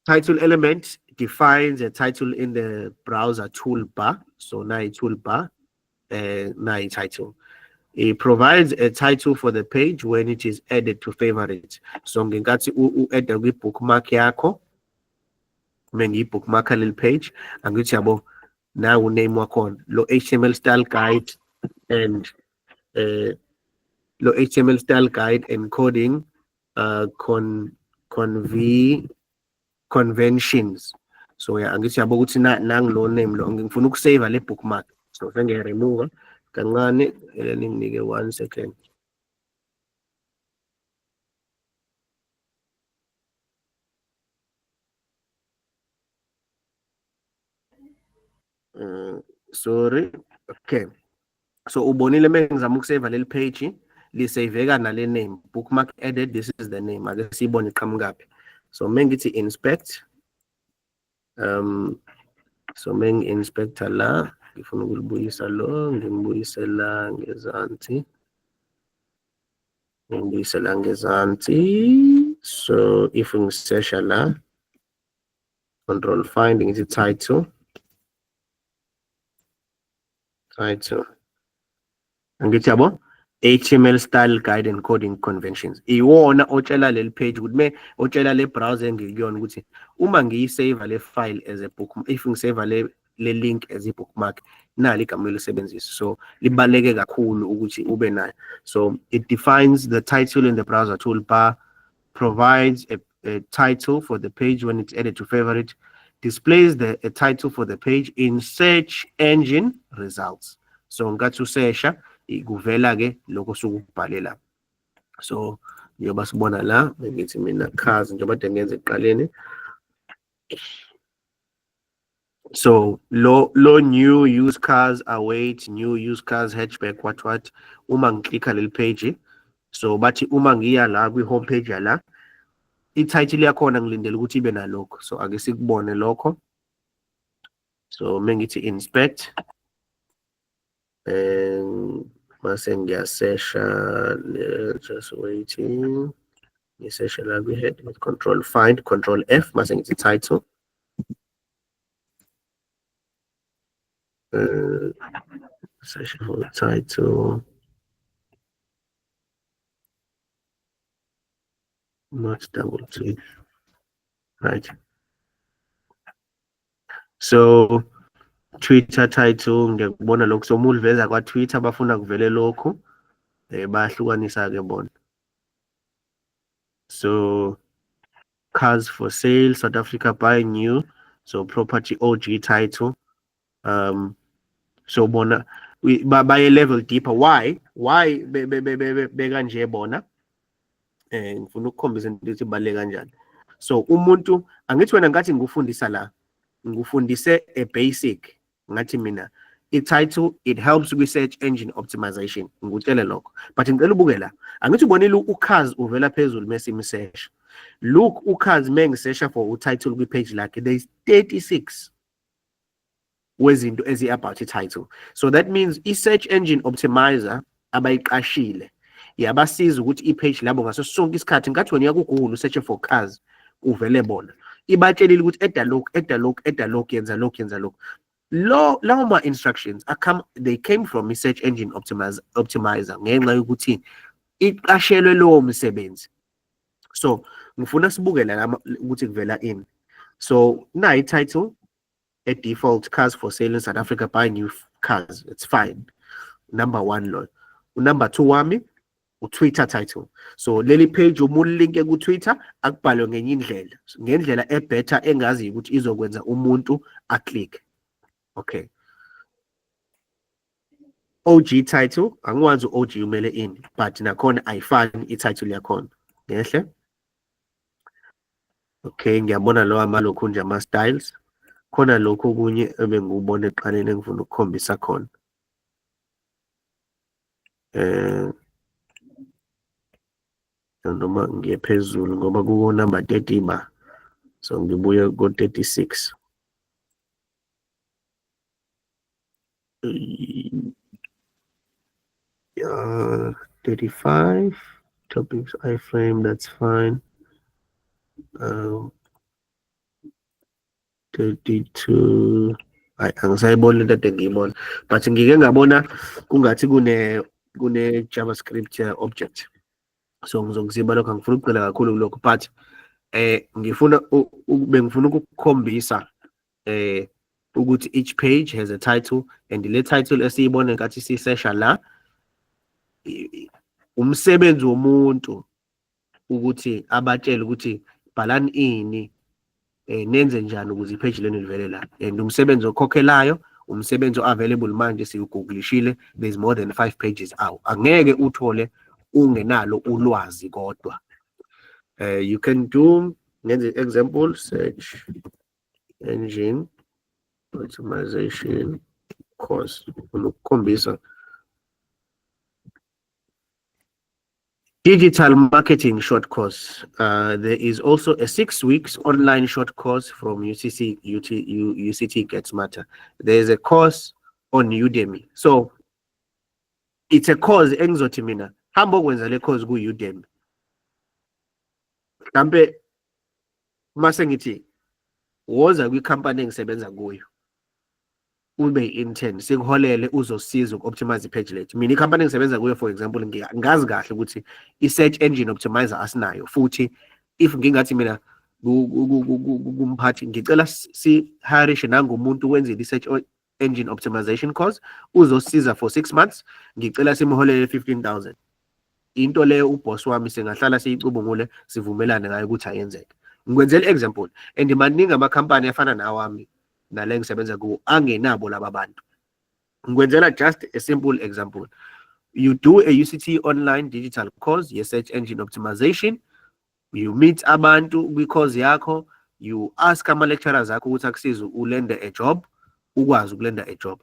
Title element defines a title in the browser toolbar. So now toolbar, now title. It provides a title for the page when it is added to favorites. So ngenkathi u-add kwi-bookmark yakho, mengiyi-bookmark leli page, angithi yabo, now name wakhona lo HTML style guide and lo HTML style guide encoding conventions. So yeah, angithi yabo ukuthi nangilo name lo ngifuna ukusave le bookmark. So sengiya remove kancane, ninginike 1 second. Sorry. Okay. So ubonile mengizama ukusave leli page, lisaveka nale name, bookmark added, this is the name. Ake siyibone iqhamukaphi. So mengithi inspect, so mengi inspector la, ngifuna ukulibuyisa lo, ngimbuyisela ngezansi. Ngibuyisela ngezansi. So if ngisesha la, control find, ngithi title. Title. Angithi yabo, HTML style guide and coding conventions. Iwona otshela leli page ukuthi me otshela le browser engikuyona ukuthi uma ngiyisave le file as a book, if ngisave le link as a bookmark, nali igama elisebenzisa. So libaleke kakhulu ukuthi ube nayo. So it defines the title in the browser toolbar, provides a title for the page when it's added to favorite, displays a title for the page in search engine results. So ngathi usesha kuvela ke lokho sukubhalela. So njengoba sibona la, ngithi mina cars njengoba kade ngenze ekuqaleni. So lo new used cars await, new used cars hatchback, what what, uma ngiklikha leli page, so bathi uma ngiya la kwi home page yala, i-title yakhona ngilindele ukuthi ibe nalokho. So ake sikubone lokho. So mengithi inspect, and mase ngiyasesha, just waiting, ngisesha la kwi-head with control find, control F, mase ngithi title. Session for title. Not double T. Right. So Twitter title ngiyakubona lokhu. So uma uliveza kwa Twitter bafuna kuvele lokhu, bayahlukanisa ke bona. So cars for sale, South Africa buy new, so property OG title. So bona baye level deeper. Why? Why bekanje bona? Ngifuna ukukhombisa into ukuthi ibaluleke kanjani. So umuntu angithi wena ngathi ngikufundisa la, ngikufundise a basic, ngathi mina I-title, it helps kwi-search engine optimization, ngikutshele lokho. But ngicela ubuke la, angithi ubonile uCars uvela phezulu mase imsesha. Look, uCars mengisesha for u-title kwi-page lakhe, there is 36 wezinto ezi-about i-title. So that means i-search engine optimizer abayiqashile yabasiza ukuthi i-page labo ngaso sonke isikhathi ngathi wena uya ku-Google usearch for cars, kuvele bona. Ibatshelile ukuthi eda lokhu, eda lokhu, eda lokhu, yenza lokhu, yenza lokhu. Lo lawo ma-instructions akam, they came from i-search engine optimizer ngenxa yokuthi iqashelwe lowo msebenzi. So ngifuna sibuke la ukuthi kuvela ini. So nayi i-title, a default cars for sale in South Africa, buy new cars, it's fine. Number 1 lo. Number 2 wami uTwitter title. So leli page uma ulinke ku-Twitter akubhalwe ngenye indlela, ngendlela ebetter engazi ukuthi izokwenza umuntu aclick. Okay. OG title, angikwazi u-OG umele ini, but nakhona ayifani i-title yakhona. Ngehle. Okay, ngiyabona lo amalokhu nje ama styles. Khona lokhu okunye ebengikubona ekuqaleni engifuna ukukhombisa khona. Noma ngiye phezulu ngoba kuko number 30 ba. So ngibuye ko 36. 35 topics iframe, that's fine. 32, hayi angisayiboni lento ade ngiyibona, but ngike ngabona kungathi kune JavaScript object. So ngizokuziba lokho, angifuni ukugxila kakhulu kulokho, but ngifuna bengifuna ukukukhombisa ukuthi each page has a title, and le title esiyibona ngenkathi sisesha la, umsebenzi womuntu ukuthi abatshele ukuthi bhalani ini, nenze njani ukuze ipage lenu livele la. And umsebenzi okhokhelayo, umsebenzi o-available manje siwugoogleishile, there's more than 5 pages awu. Angeke uthole ungenalo ulwazi kodwa. You can do, ngenze example, search engine optimization course. Ukukhombisa digital marketing short course. There is also a 6 weeks online short course from UCC, U T, U, UCT Get Smarter. There is a course on Udemy. So it's a course engizothi mina hamba okwenza le course ku Udemy. Mhlambe mase ngithi woza kwi-company engisebenza kuyo ube i-intern, sikuholele uzosiza uku-optimize i-page lethu. Mina i-company engisebenza kuyo, for example, ngazi kahle ukuthi i-search engine optimizer asinayo, futhi if ngingathi mina kumphathi ngicela si-hirishe nangumuntu wenzile i-search engine optimization course uzosiza for 6 months, ngicela simholele 15,000. Into leyo uboss wami singahlala siyicubungule sivumelane ngayo ukuthi ayenzeke. Ngikwenzela example, and maningi amakhampani afana nawami nale ngisebenza kuwo angenabo laba bantu. Ngikwenzela just a simple example. You do a UCT online digital course ye search engine optimization, you meet abantu kwi-course yakho, you ask ama lecturers akho ukuthi akusize ulende a job, ukwazi ukulenda a job.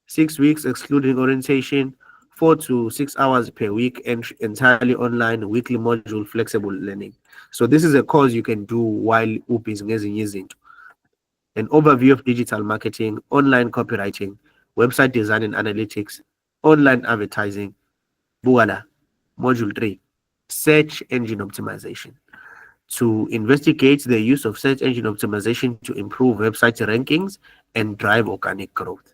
6 weeks excluding orientation, 4 to 6 hours per week, and entirely online, weekly module, flexible learning. So this is a course you can do while ubhizi ngezinye izinto. An overview of digital marketing, online copywriting, website design and analytics, online advertising. Buka la, module 3, search engine optimization. To investigate the use of search engine optimization to improve website rankings and drive organic growth.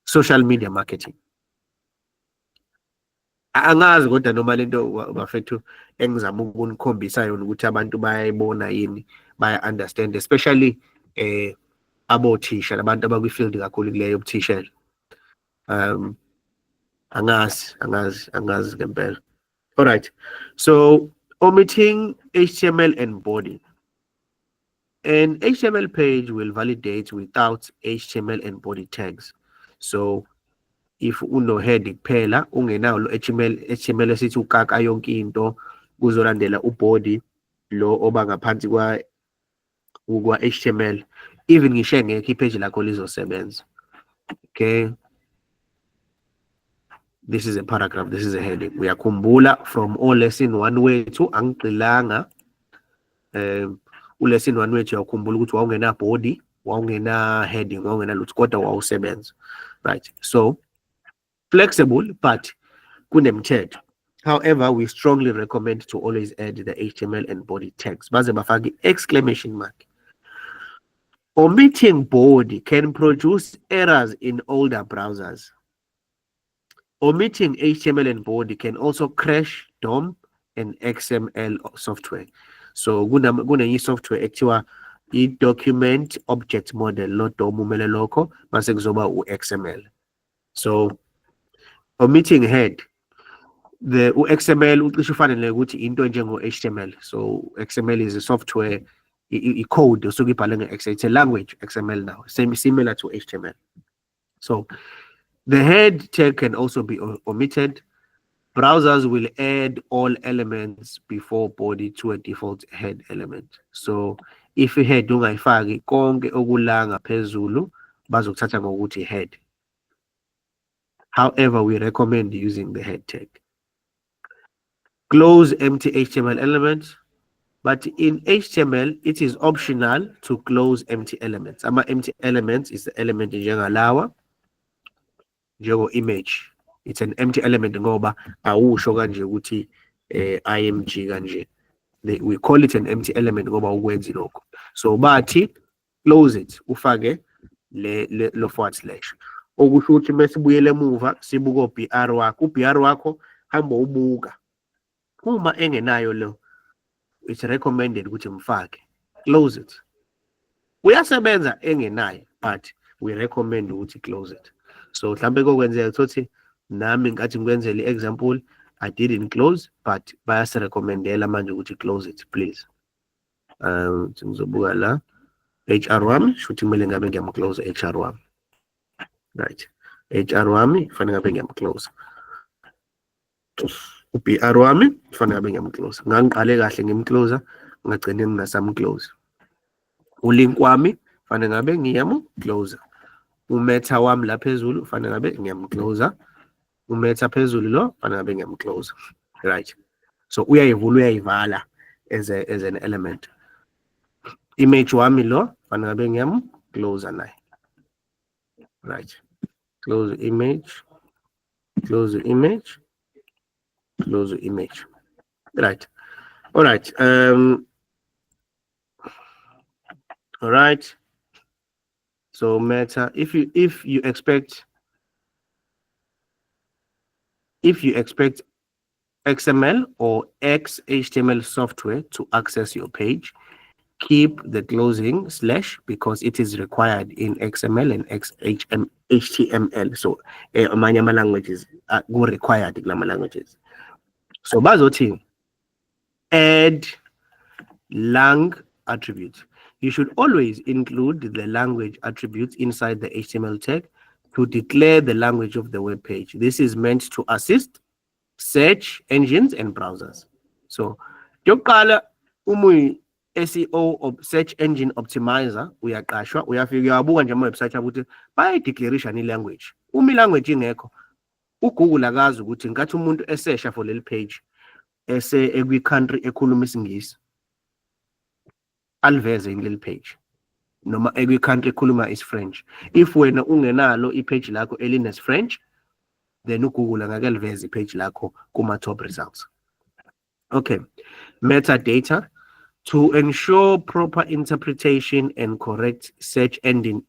Social media marketing. Angazi kodwa noma lento bafethu engizama ukunikhombisa yona ukuthi abantu bayayibona yini, baya understand, especially abothisha nabantu abakwi-field kakhulu kuleyo yobuthishela. Angazi, angazi, angazi ngempela. All right. So omitting HTML and body. An HTML page will validate without HTML and body tags. So if uno head kuphela ungenawo lo HTML, HTML esithi ukaka yonke into, kuzolandela ubody lo oba ngaphansi kwa HTML, even ngisho engekho ipage lakho lizosebenza. Okay, this is a paragraph, this is a heading. Uyakhumbula from all lesson 1 wethu, angigxilanga u-lesson 1 wethu, uyakhumbula ukuthi wawungena body, wawungena heading, wawungena lutho, kodwa wawusebenza, right? So flexible, but kunemithetho. However, we strongly recommend to always add the HTML and body tags, baze bafake exclamation mark. Omitting body can produce errors in older browsers. Omitting HTML and body can also crash DOM and XML software. So kunenye software ekuthiwa i-document object model, lo DOM umele lokho, mase kuzoba u-XML. So omitting head, the u-XML ucishe ufane ukuthi into njengo-HTML. So XML is a software, i-code osuke ibhalwe nge-XML. It's a language, XML now, same, similar to HTML. So the head tag can also be omitted. Browsers will add all elements before body to a default head element. So if i-head ungayifaki, konke okula ngaphezulu bazokuthatha ngokuthi head. However, we recommend using the head tag. Close empty HTML elements. But in HTML, it is optional to close empty elements. Ama empty elements is the element njengalawa, njengo image. It's an empty element ngoba awusho kanje ukuthi img kanje. We call it an empty element ngoba ukwenzi lokho. So bathi close it, ufake le lo forward slash. Okusho ukuthi mesibuyele emuva sibuka o-BR wakho, u-BR wakho hamba ubuka. Uma engenayo lo, it's recommended ukuthi mfake, close it. Uyasebenza engenayo, but we recommend ukuthi close it. So mhlambe kokwenzeka ukuthi nami ngathi ngikwenzele i-example, I didn't close, but bayasirecommendela manje ukuthi close it, please. Ngizobuka la HR wami, shuthi kumele ngabe ngiyamclose HR wami, right? HR wami kufanele ngabe ngiyamclose. U-BR wami kufanele ngabe ngiyamclose. Ngangiqale kahle ngimclose, ngagcine ngingasamclose. Ulink wami kufanele ngabe ngiyamclose. Umeta wami la phezulu kufanele ngabe ngiyamclose. Umeta phezulu lo kufanele ngabe ngiyamclose, right? So uyayivula, uyayivala as an element. Image wami lo kufanele ngabe ngiyamclose naye, right? Close image, close image, close image, right? All right. So meta, if you expect XML or XHTML software to access your page, keep the closing slash because it is required in XML and XHM, HTML. So amanye ama languages are required kulama languages. So bazothi add lang attribute. You should always include the language attributes inside the HTML tag to declare the language of the web page. This is meant to assist search engines and browsers. So yokuqala, uma uyi-SEO or search engine optimizer, uyaqashwa, uyafika uyabuka nje ama-website ukuthi bayayideclarisha i-language. Uma i-language ingekho, uGoogle akazi ukuthi nkathi umuntu esesha for leli page ese ekwi-country ekhuluma isiNgisi, aliveze yini leli page, noma ekwi-country ekhuluma isi-French. If wena ungenalo i-page lakho eline-French, then uGoogle angeke aliveze i-page lakho kuma-top results. Okay, metadata. To ensure proper interpretation and correct search engine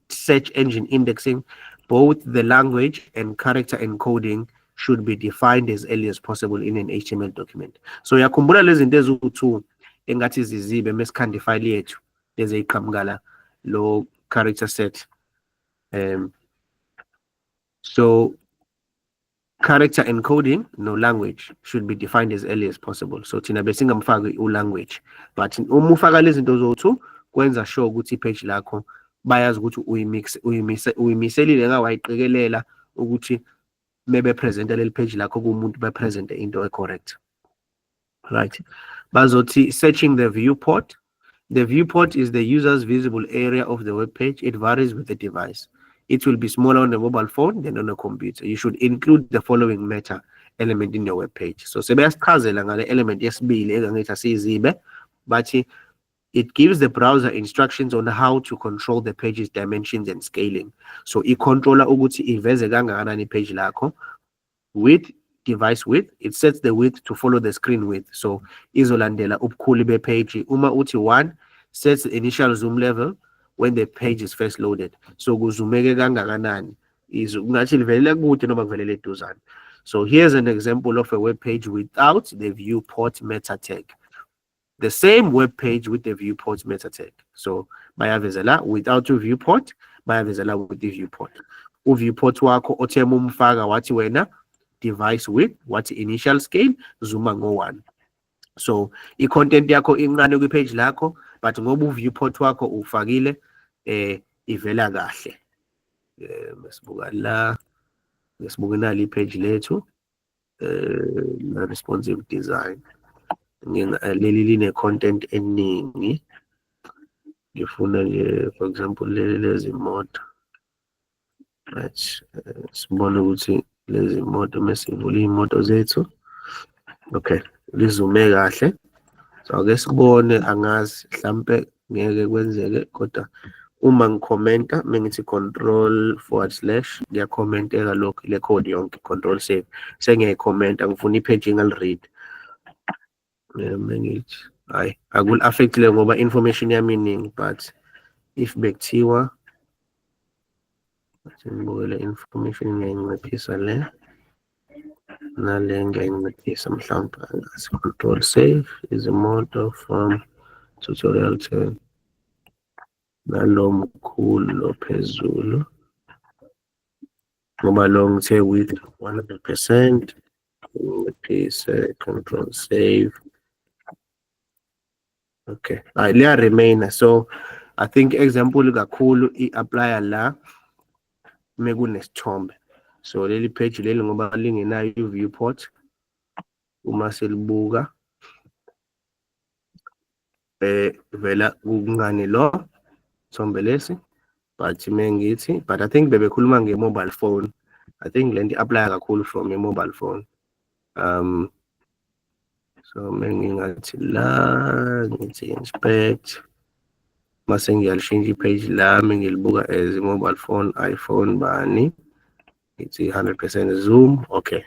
indexing, both the language and character encoding should be defined as early as possible in an HTML document. So uyakhumbula lezi zinto eziwu-two engathi zizibe mesikhanda ifayili yethu, lezi eyiqhamuka la, lo character set. So character encoding no language should be defined as early as possible. So thina besingamfaki u-language, but uma ufaka lezi zinto zowu-two, kwenza sure ukuthi i-page lakho bayazi ukuthi uyimix uyimise uyimiselile ngawayiqikelela ukuthi mebe presenta leli page lakho kumuntu, bepresente into e-correct, right? Bazothi searching the viewport. The viewport is the user's visible area of the web page. It varies with the device. It will be smaller on a mobile phone than on a computer. You should include the following meta element in your web page. So sebeyasichazela ngale element yesibili engangithi asiyizibe, bathi it gives the browser instructions on how to control the page's dimensions and scaling. So i-controller ukuthi iveze kangakanani page lakho. Width, device width, it sets the width to follow the screen width. So izolandela ubukhulu be-page. Uma uthi 1, sets the initial zoom level when the page is first loaded. So kuzumeke kangakanani, kungathi livelele kude noma kuvelele eduzane. So here's an example of a web page without the viewport meta tag, the same web page with the viewport meta tag. So bayaveza la without a viewport, bayaveza la with the viewport. U-viewport wakho othe umfaka, wathi wena device width, wathi initial scale, zooma ngo-1. So i-content yakho incane kwi-page lakho, but ngoba u-viewport wakho ufakile, ivela kahle. Masibuka la, ngesibuke nali i-page lethu la responsive design. Leli line content eningi. Ngifuna nje, for example, leli lezimoto, right? Sibone ukuthi lezi moto, mesivula iy'moto zethu, okay, lizume kahle. So ake sibone, angazi, mhlampe ngeke kwenzeke, kodwa uma ngikhomenta, mengithi control forward slash, ngiyakhomenteka lokhu, le code yonke. Control save, sengiyayikhomenta, ngifuna i-page ngali-read. Mengithi hayi, akul-affect le ngoba information yami iningi, but if bekuthiwa ngibukele information, ngiyayinciphisa le nale, ngiyayinciphisa mhlawumbe, angazi. Control save, izimoto from tutorial 10, nalo mkhulu lo phezulu, ngoba lo ngithe width 100%, nginciphise, control save. Okay, hayi, liya remain. So I think example kakhulu i-applya la mekunesithombe. So leli page leli, ngoba lingenayo i-viewport, uma selibuka vela kuncane lo thombe lesi, but mengithi, but I think bebekhuluma nge-mobile phone. I think lento i-apply kakhulu from i-mobile phone. So mengingathi la ngithi inspect, mase ngiyalishintsha i-page lami, ngilibuka as i-mobile phone, iPhone bani, ngithi 100% zoom. Okay,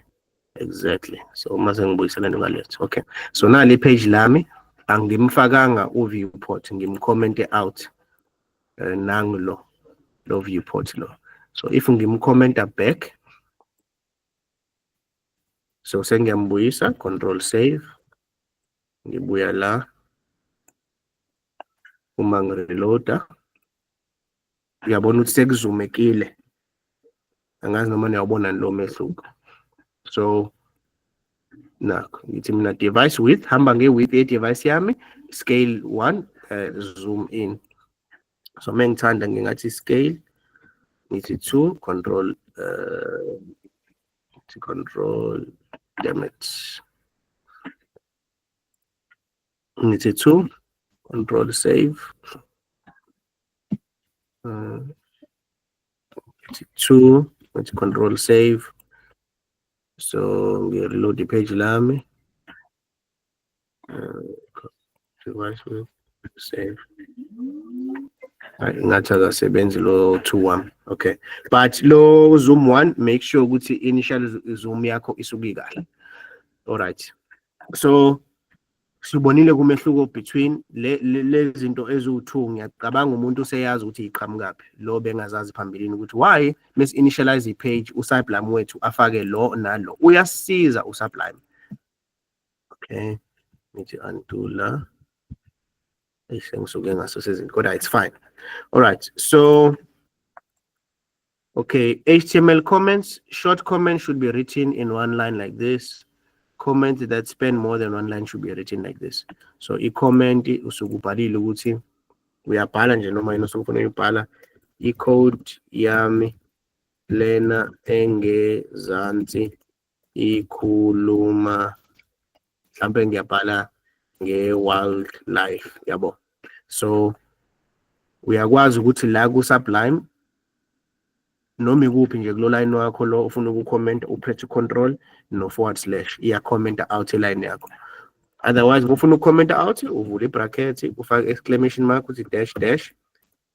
exactly. So mase ngibuyisela into ngalethi. Okay, so nali page lami, angimfakanga u-viewport, ngimcommente out. Nangu lo viewport lo. So if ngimcommenta back, so sengiyambuyisa, control save, ngibuya la, uma ngireloada, uyabona ukuthi sekuzumekile. Angazi noma niyawubona lo mehluko. So nakho ngithi mina device width, hamba nge-width ye-device yami, scale 1, zoom in. So mengithanda ngingathi scale, ngithi 2, control, control, damn it, ngithi 2, control save, ngithi 2, ngithi control save. So ngireload i-page lami, device width, save. Hayi, ngathi akasebenzi lo 2 1. Okay, but lo zoom 1, make sure ukuthi initial zoom yakho isuke kahle. Alright, so sibonile kumehluko between le lezi zinto eziwu-2. Ngiyacabanga umuntu useyazi ukuthi iqhamukaphi lo bengazazi phambilini ukuthi why mesi initialize i-page, uSublime wethu afake lo nalo. Uyasiza uSublime. Okay, ngithi undo la. Eish, ngisuke ngaso sezinto, kodwa it's fine. Alright, so okay, HTML comments. Short comments should be written in one line like this. Comment that span more than one line should be written like this. So i-comment usuke ubhalile ukuthi uyabhala nje noma yini osuke ufuna uyibhala. I-code yami lena engezansi ikhuluma, mhlampe ngiyabhala nge-wildlife, yabo. So uyakwazi ukuthi la ku-Sublime Noma ikuphi nje kulo line wakho lo ufuna ukucomment, uphethe control no forward slash, iya-comment out line yakho. Otherwise, ufuna ukucomment out, uvula ibracket, ufake exclamation mark, uthi dash dash,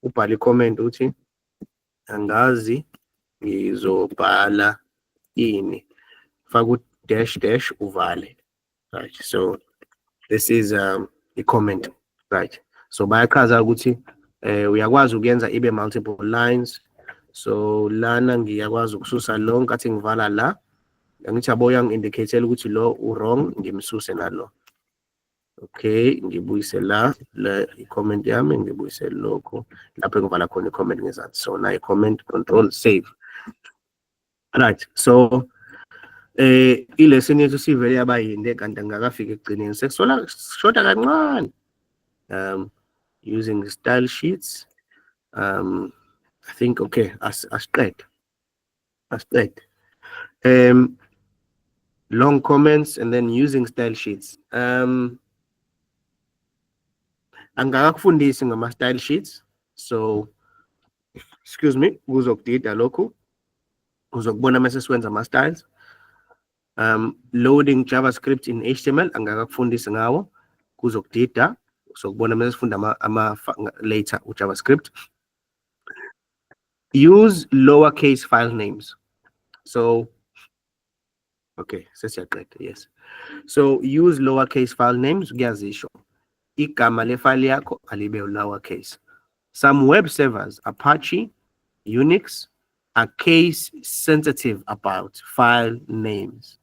ubhale i-comment, uthi angazi ngizobhala ini, faka u-dash dash, uvale. Right, so this is i-comment, right? So bayachaza ukuthi uyakwazi ukuyenza ibe multiple lines. So lana ngiyakwazi ukususa lo nkathi ngivala la. Angithi yabo, uyangi-indicate ukuthi lo u-wrong, ngimsuse nalo. Okay, ngibuyise la le i-comment yami, ngibuyise lokho lapho engivala khona i-comment ngezansi. So na i-comment, control, save. Right, so ilesson yethu sivele yaba yinde, kanti angakafika ekugcineni, sekusola shoda kancane. Using style sheets, I think, okay, asiqede, asiqede. Long comments and then using style sheets. Angakakufundisi ngama style sheets, so excuse me, kuzokudida lokhu, uzokubona mase siwenza ama styles. Loading JavaScript in HTML, angakakufundisi ngawo, kuzokudida, sokubona mase sifunda ama later uJavaScript. Use lowercase file names. So okay, sesiyaqeda. Yes, so use lowercase file names, kuyazisho, igama lefile yakho alibe lowercase. Some web servers, Apache, Unix, are case sensitive about file names.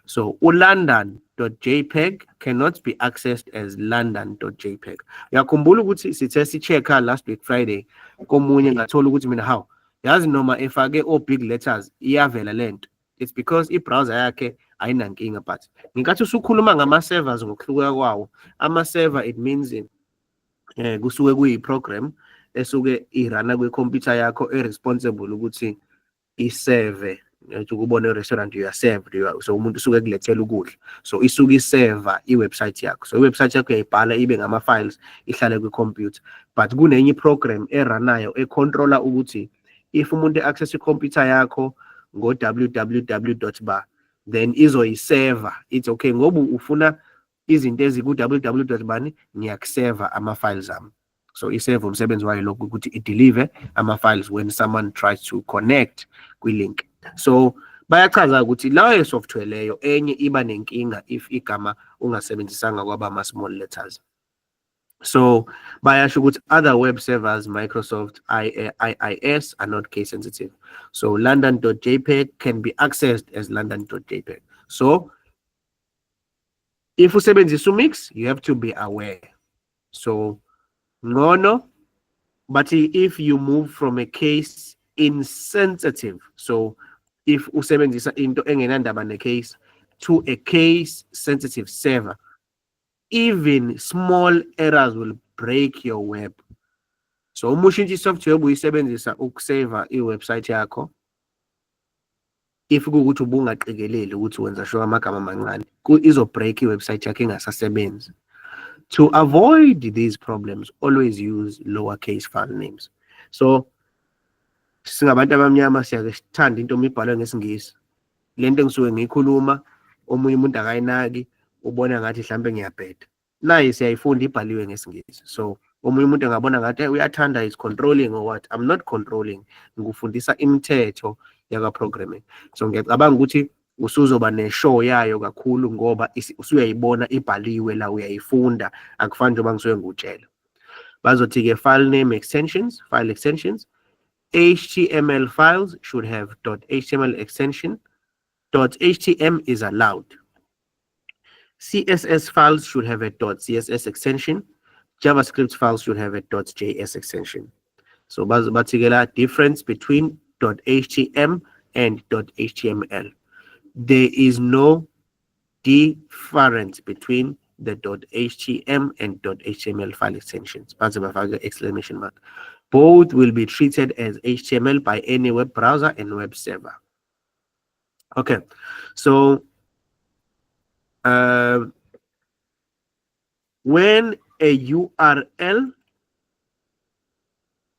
So ulondon.jpg cannot be accessed as london.jpg. Uyakhumbula ukuthi sithe si-check-a last week Friday komunye, ngathola ukuthi mina, hawu, yazi noma efake o-big letters iyavela lento. It's because i-browser yakhe ayinankinga, but ngenkathi usukhuluma ngama-servers ngokuhluka kwawo ama-server, it means kusuke kuyi-program esuke irana kwikhompyutha yakho, e-responsible ukuthi iseve, uthi ukubona i-restaurant, you are served, so umuntu usuke ekulethela ukudla, so isuke iseva i-website yakho. So i-website yakho uyayibhala ibe ngama-files, ihlale kwikhompyutha, but kunenye i-program eranayo econtrola ukuthi if umuntu e-access ikhompyutha yakho ngo-www ba, then izoyiseva, ithi okay, ngoba ufuna izinto eziku-www bani, ngiyakuseva ama-files ami. So iseva, umsebenzi wayo lokhu ukuthi i-deliver ama-files when someone tries to connect kwi-link. So bayachaza ukuthi layo software leyo enye iba nenkinga if igama ungasebenzisanga kwaba ama-small letters. So bayasho ukuthi other web servers, Microsoft IIS, are not case sensitive. So london.jpg can be accessed as london.jpg. So if usebenzisa umix, you have to be aware. So ngcono, but if you move from a case insensitive, so if usebenzisa into engenandaba ne-case, to a case sensitive server, even small errors will break your web. So uma ushintsha i-software obuyisebenzisa ukuseva i-website yakho, if kuwukuthi ubungaqikeleli ukuthi wenza sure amagama amancane, izo-break i-website yakho, ingasasebenzi. To avoid these problems, always use lowercase file names. So singabantu abamnyama siyake sithande into uma ibhalwe ngesiNgisi. Lento engisuke ngiyikhuluma, omunye umuntu akayinaki, ubona ngathi mhlambe ngiyabheda. Nayi siyayifunda, ibhaliwe ngesiNgisi, so omunye umuntu engabona ngathi, "Hey, uyathanda, is controlling or what." I'm not controlling, ngikufundisa imithetho yaka-programming. So ngiyacabanga ukuthi usuzoba ne-show yayo kakhulu ngoba usuyayibona ibhaliwe la, uyayifunda, akufani njengoba ngisuke ngikutshela. Bazothi-ke file name extensions, file extensions. HTML files should have .html extension. .htm is allowed. CSS files should have a .css extension. JavaScript files should have a .js extension. So bathi-ke la difference between .htm and .html. There is no difference between the .htm and .html file extensions. Baze bafake exclamation mark. Both will be treated as HTML by any web browser and web server. Okay, so when a URL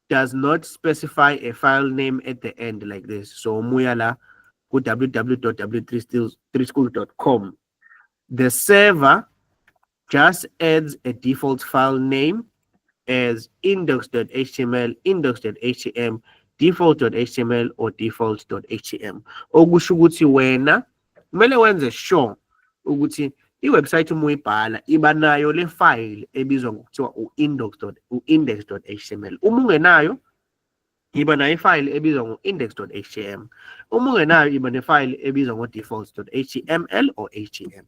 does not specify a file name at the end like this, so umuya la ku www.w3schools.com, the server just adds a default file name as index.html, index.htm, default.html or default.htm. Okusho ukuthi wena kumele wenze sure ukuthi i-website uma uyibhala iba nayo le file ebizwa ngokuthiwa u-index.html. Uma ungenayo, iba nayo ifile ebizwa ngo-index.htm. Uma ungenayo, iba nefile ebizwa ngo-default.html or htm.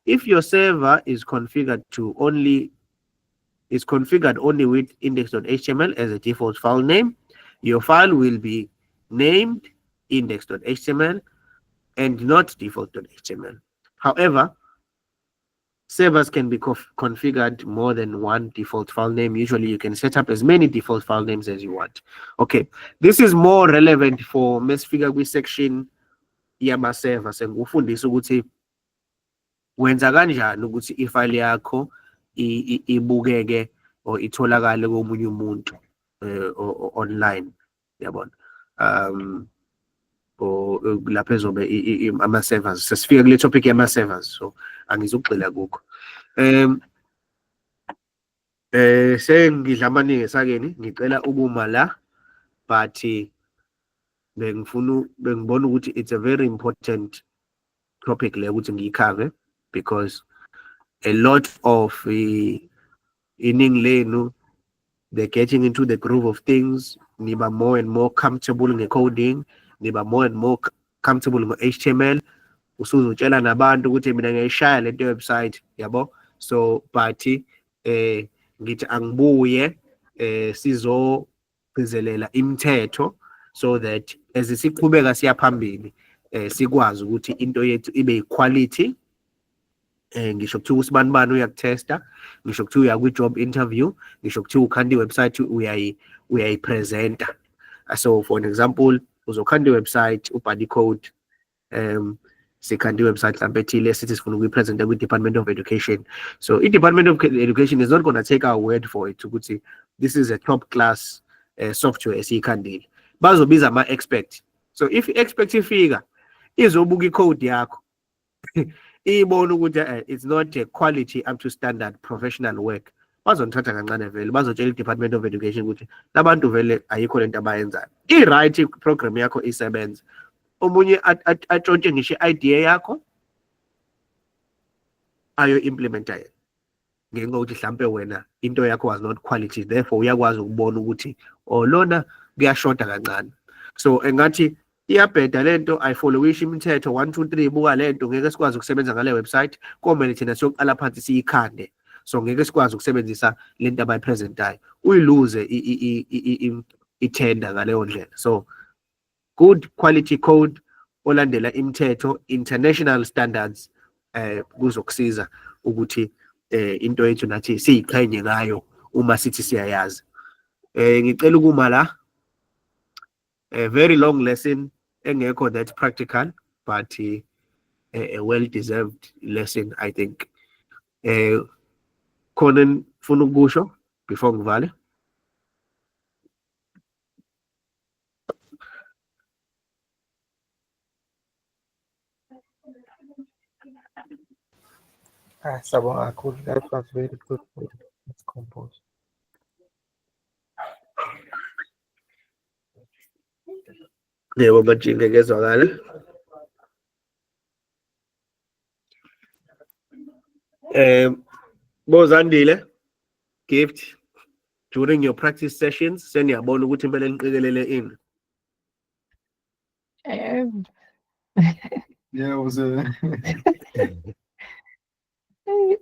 If your server is configured only with index.html as a default file name, your file will be named index.html and not default.html. However, servers can be configured more than one default file name. Usually you can set up as many default file names as you want. Okay, this is more relevant for mesifika kwi-section yama-server. Sengikufundisa ukuthi wenza kanjani ukuthi ifile yakho ibukeke or itholakale komunye umuntu online, yabona, or lapho ezobe ama-servers. Sesifika kule topic yama-servers, so angizugxila kukho. Sengidla amaningi esakeni, ngicela ukuma la, but bengifuna, bengibona ukuthi it's a very important topic le ukuthi ngiyikhave, because a lot of iningi lenu, they're getting into the groove of things, niba more and more comfortable nge-coding, niba more and more comfortable ngo-HTML, usuzotshela nabantu ukuthi mina ngiyayishaya lento website, yabo. So but ngithi angibuye sizogcizelela imithetho so that as siqhubeka siya phambili, sikwazi ukuthi into yethu ibe quality. Ngisho kuthiwa usibanibani uyakutesta, ngisho kuthiwa uya kwi-job interview, ngisho kuthiwa ukhanda i-website uyayipresenta. So for an example, uzokhanda i-website, ubhale i-code, sikhanda i-website mhlawumbe ethile, sithi sifuna ukuyipresenta kwi-Department of Education. So i-Department of Education is not going to take our word for it ukuthi this is a top class software esiyikhandile. Bazobiza ama-expert. So if i-expert ifika izobuka i-code yakho, ibona ukuthi it's not a quality up to standard professional work, bazonithatha kancane vele, bazotshela i-Department of Education ukuthi labantu vele ayikho lento abayenzayo. I-right program yakho isebenza, omunye atshontshe ngisho i-idea yakho ayo-implementa yena, ngenxa yokuthi mhlampe wena into yakho was not quality, therefore uyakwazi ukubona ukuthi oh, lona kuyashoda kancane. So engathi iyabheda lento, ayifollowisha imithetho 1 2 3, buka lento, ngeke sikwazi ukusebenza ngale website, komele thina siyoqala phansi siyikhande, so ngeke sikwazi ukusebenzisa lento abayipresentayo. Uyiluze i-tender ngaleyo ndlela. So good quality code olandela imithetho, international standards, kuzokusiza ukuthi into yethu nathi siyiqhenye ngayo uma sithi siyayazi. Ngicela ukuma la. A very long lesson engekho that practical, but a well deserved lesson, I think. Khona nifuna ukusho before ngivale? Ah, siyabonga kakhulu. That was very good. Let's compose. Yebo, Majinga, ngezwakala. Bozandile, Gift, during your practice sessions seniyabona ukuthi impela niqikelele ini? Yeah, it was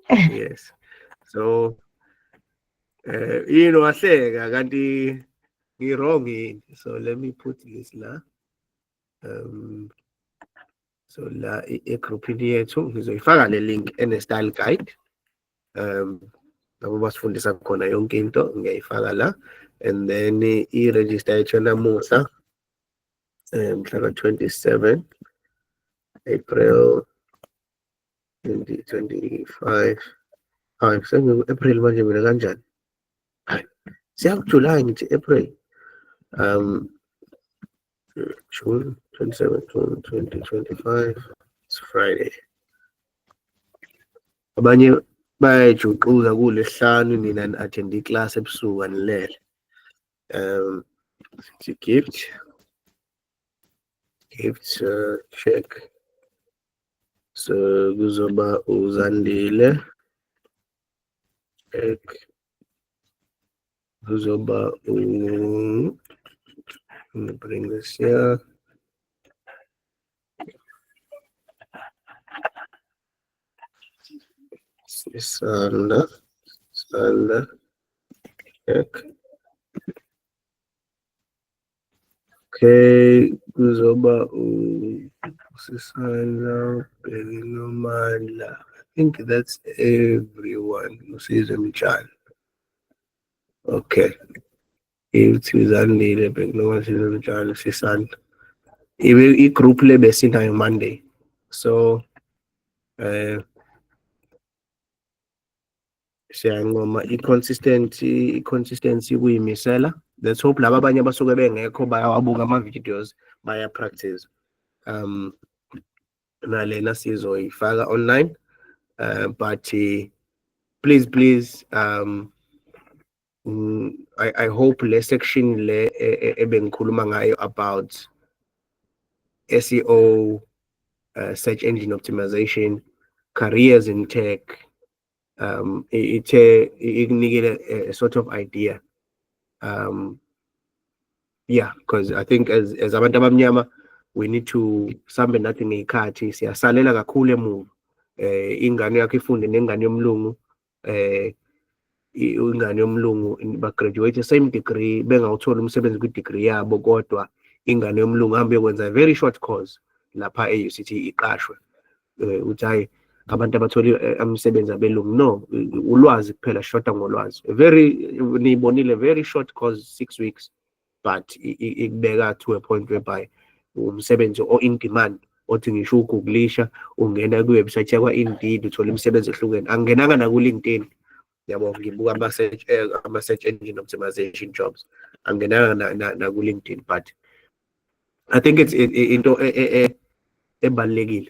Yes. So yini wahleka kanti ngi-wrong yini? So let me put this la. So la egroupini yethu ngizoyifaka le link ene style guide. Lapho basifundisa khona yonke into ngiyayifaka la, and then i-register yethu namuhla mhla ka 27 April 2025. Hayi, sengiku April manje mina kanjani? Hayi, siyaku July, ngithi April. June 27, June 2025, it's Friday. Abanye bayajuxuza kulesihlanu, nina ni-attend iclass ebusuku, anilele. Gift check. So kuzoba uZandile, check. Kuzoba u, let me bring this here. Sisanda, Sanda, check. Okay, kuzoba uSisanda, Bheki. I think that's everyone. Usizwe Mtshali. Okay. Ithi uZandile, Bheki Nomandla, Mtshali, Sisanda. Ibe i-group le besinayo Monday. So siyancoma i-consistency kuyimisela. Let's hope laba abanye abasuke bengekho bayawabuka ama-videos, baya practice. Nalena sizoyifaka online, but please, please, I hope le section le ebengikhuluma ngayo about SEO, search engine optimization, careers in tech, ithe ikunikele a sort of idea. Yeah, because I think as abantu abamnyama we need to sambe nathi ngey'khathi, siyasalela kakhulu emuva. Ingane yakho ifunde nengane yomlungu, ingane yomlungu ba-graduate same degree, bengawutholi umsebenzi kwi-degree yabo, kodwa ingane yomlungu hambe yokwenza a very short course lapha e-UCT iqashwe. Uthi hayi, abantu abatholi umsebenzi abelungu. No, ulwazi kuphela, shoda ngolwazi. Very, niyibonile, very short course, 6 weeks, but ikubeka to a point whereby umsebenzi o in demand, othi ngisho ugooglisha, ungena kwi-website yakwa-Indeed, uthola imisebenzi ehlukene. Angingenanga naku-LinkedIn, yabo, ngibuka ama-search engine optimization jobs, angingenanga naku-LinkedIn, but I think it's into ebalulekile.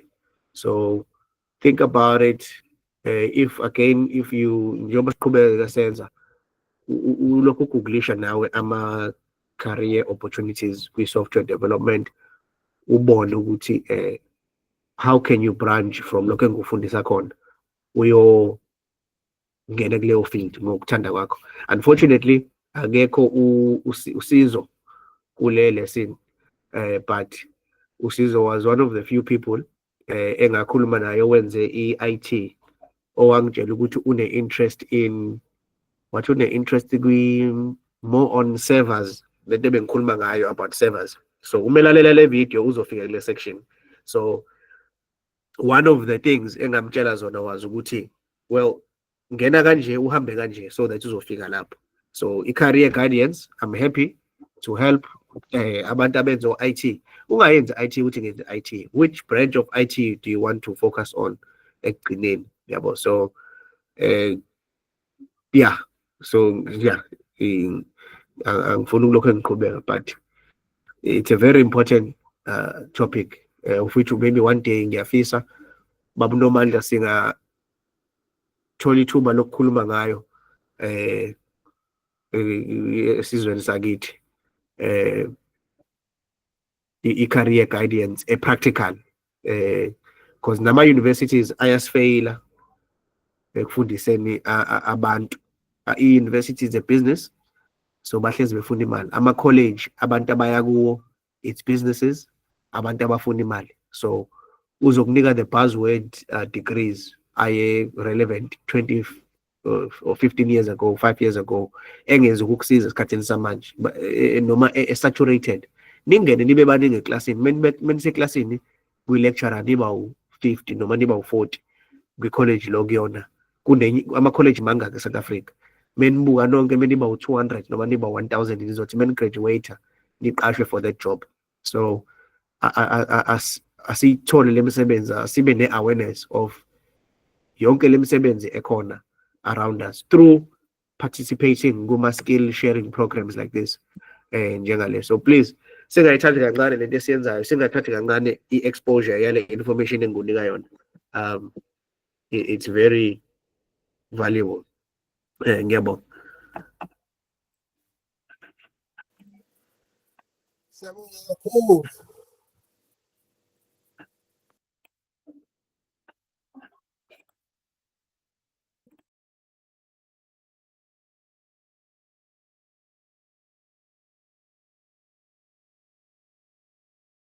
So think about it. If again, if you, njengoba siqhubeka senza, ulokhu ugooglisha nawe ama-career opportunities kwi-software development, ubone ukuthi how can you branch from lokho engikufundisa khona, uyongena kuleyo field ngokuthanda kwakho. Unfortunately akekho uSizo kule lesson, but uSizo was one of the few people engakhuluma naye wenze i-IT, owangitshela ukuthi une-interest in what, une-interest kwi more on servers, lento ebengikhuluma ngayo about servers. So umelalela le video uzofika kule section. So one of the things engamtshela zona was ukuthi, well, ngena kanje, uhambe kanje, so that uzofika lapho. So i-career guidance, I'm happy to help abantu abenza o-IT. Ungayenzi IT ukuthi ngenze IT, which branch of IT do you want to focus on ekugcineni, yabo? So yeah, so yeah, angifuni ukulokhu engiqhubeka, but it's a very important topic, of which maybe one day ngiyafisa, Baba Nomandla, singathola ithuba lokukhuluma ngayo esizweni sakithi, i-career guidance e practical, because nama universities ayasifeyila ekufundiseni abantu. I-university is a business, so bahlezi befuna imali. Ama-college abantu abaya kuwo, it's businesses, abantu abafuna imali. So uzokunika the buzzword degrees aye relevant 20 or 15 years ago, 5 years ago, engeze ukukusiza esikhathini samanje, noma e-saturated. Ningene nibe baningi eklasini, meniseklasini kwi-lecturer niba u-50 noma niba u-40 kwi-college lo kuyona, kunenye ama-college mangaki e-South Africa? Menibuka nonke meniba u-200 noma niba 1000, nizothi meni-graduate niqashwe for that job? So asiyithole le misebenzi, asibe ne-awareness of yonke le misebenzi ekhona around us through participating kuma-skill sharing programs like this. njengale. So please singayithathi kancane lento esiyenzayo, singathathi kancane i-exposure yale information engikunika yona. It's very valuable. Ngiyabonga. Siyabonga kakhulu.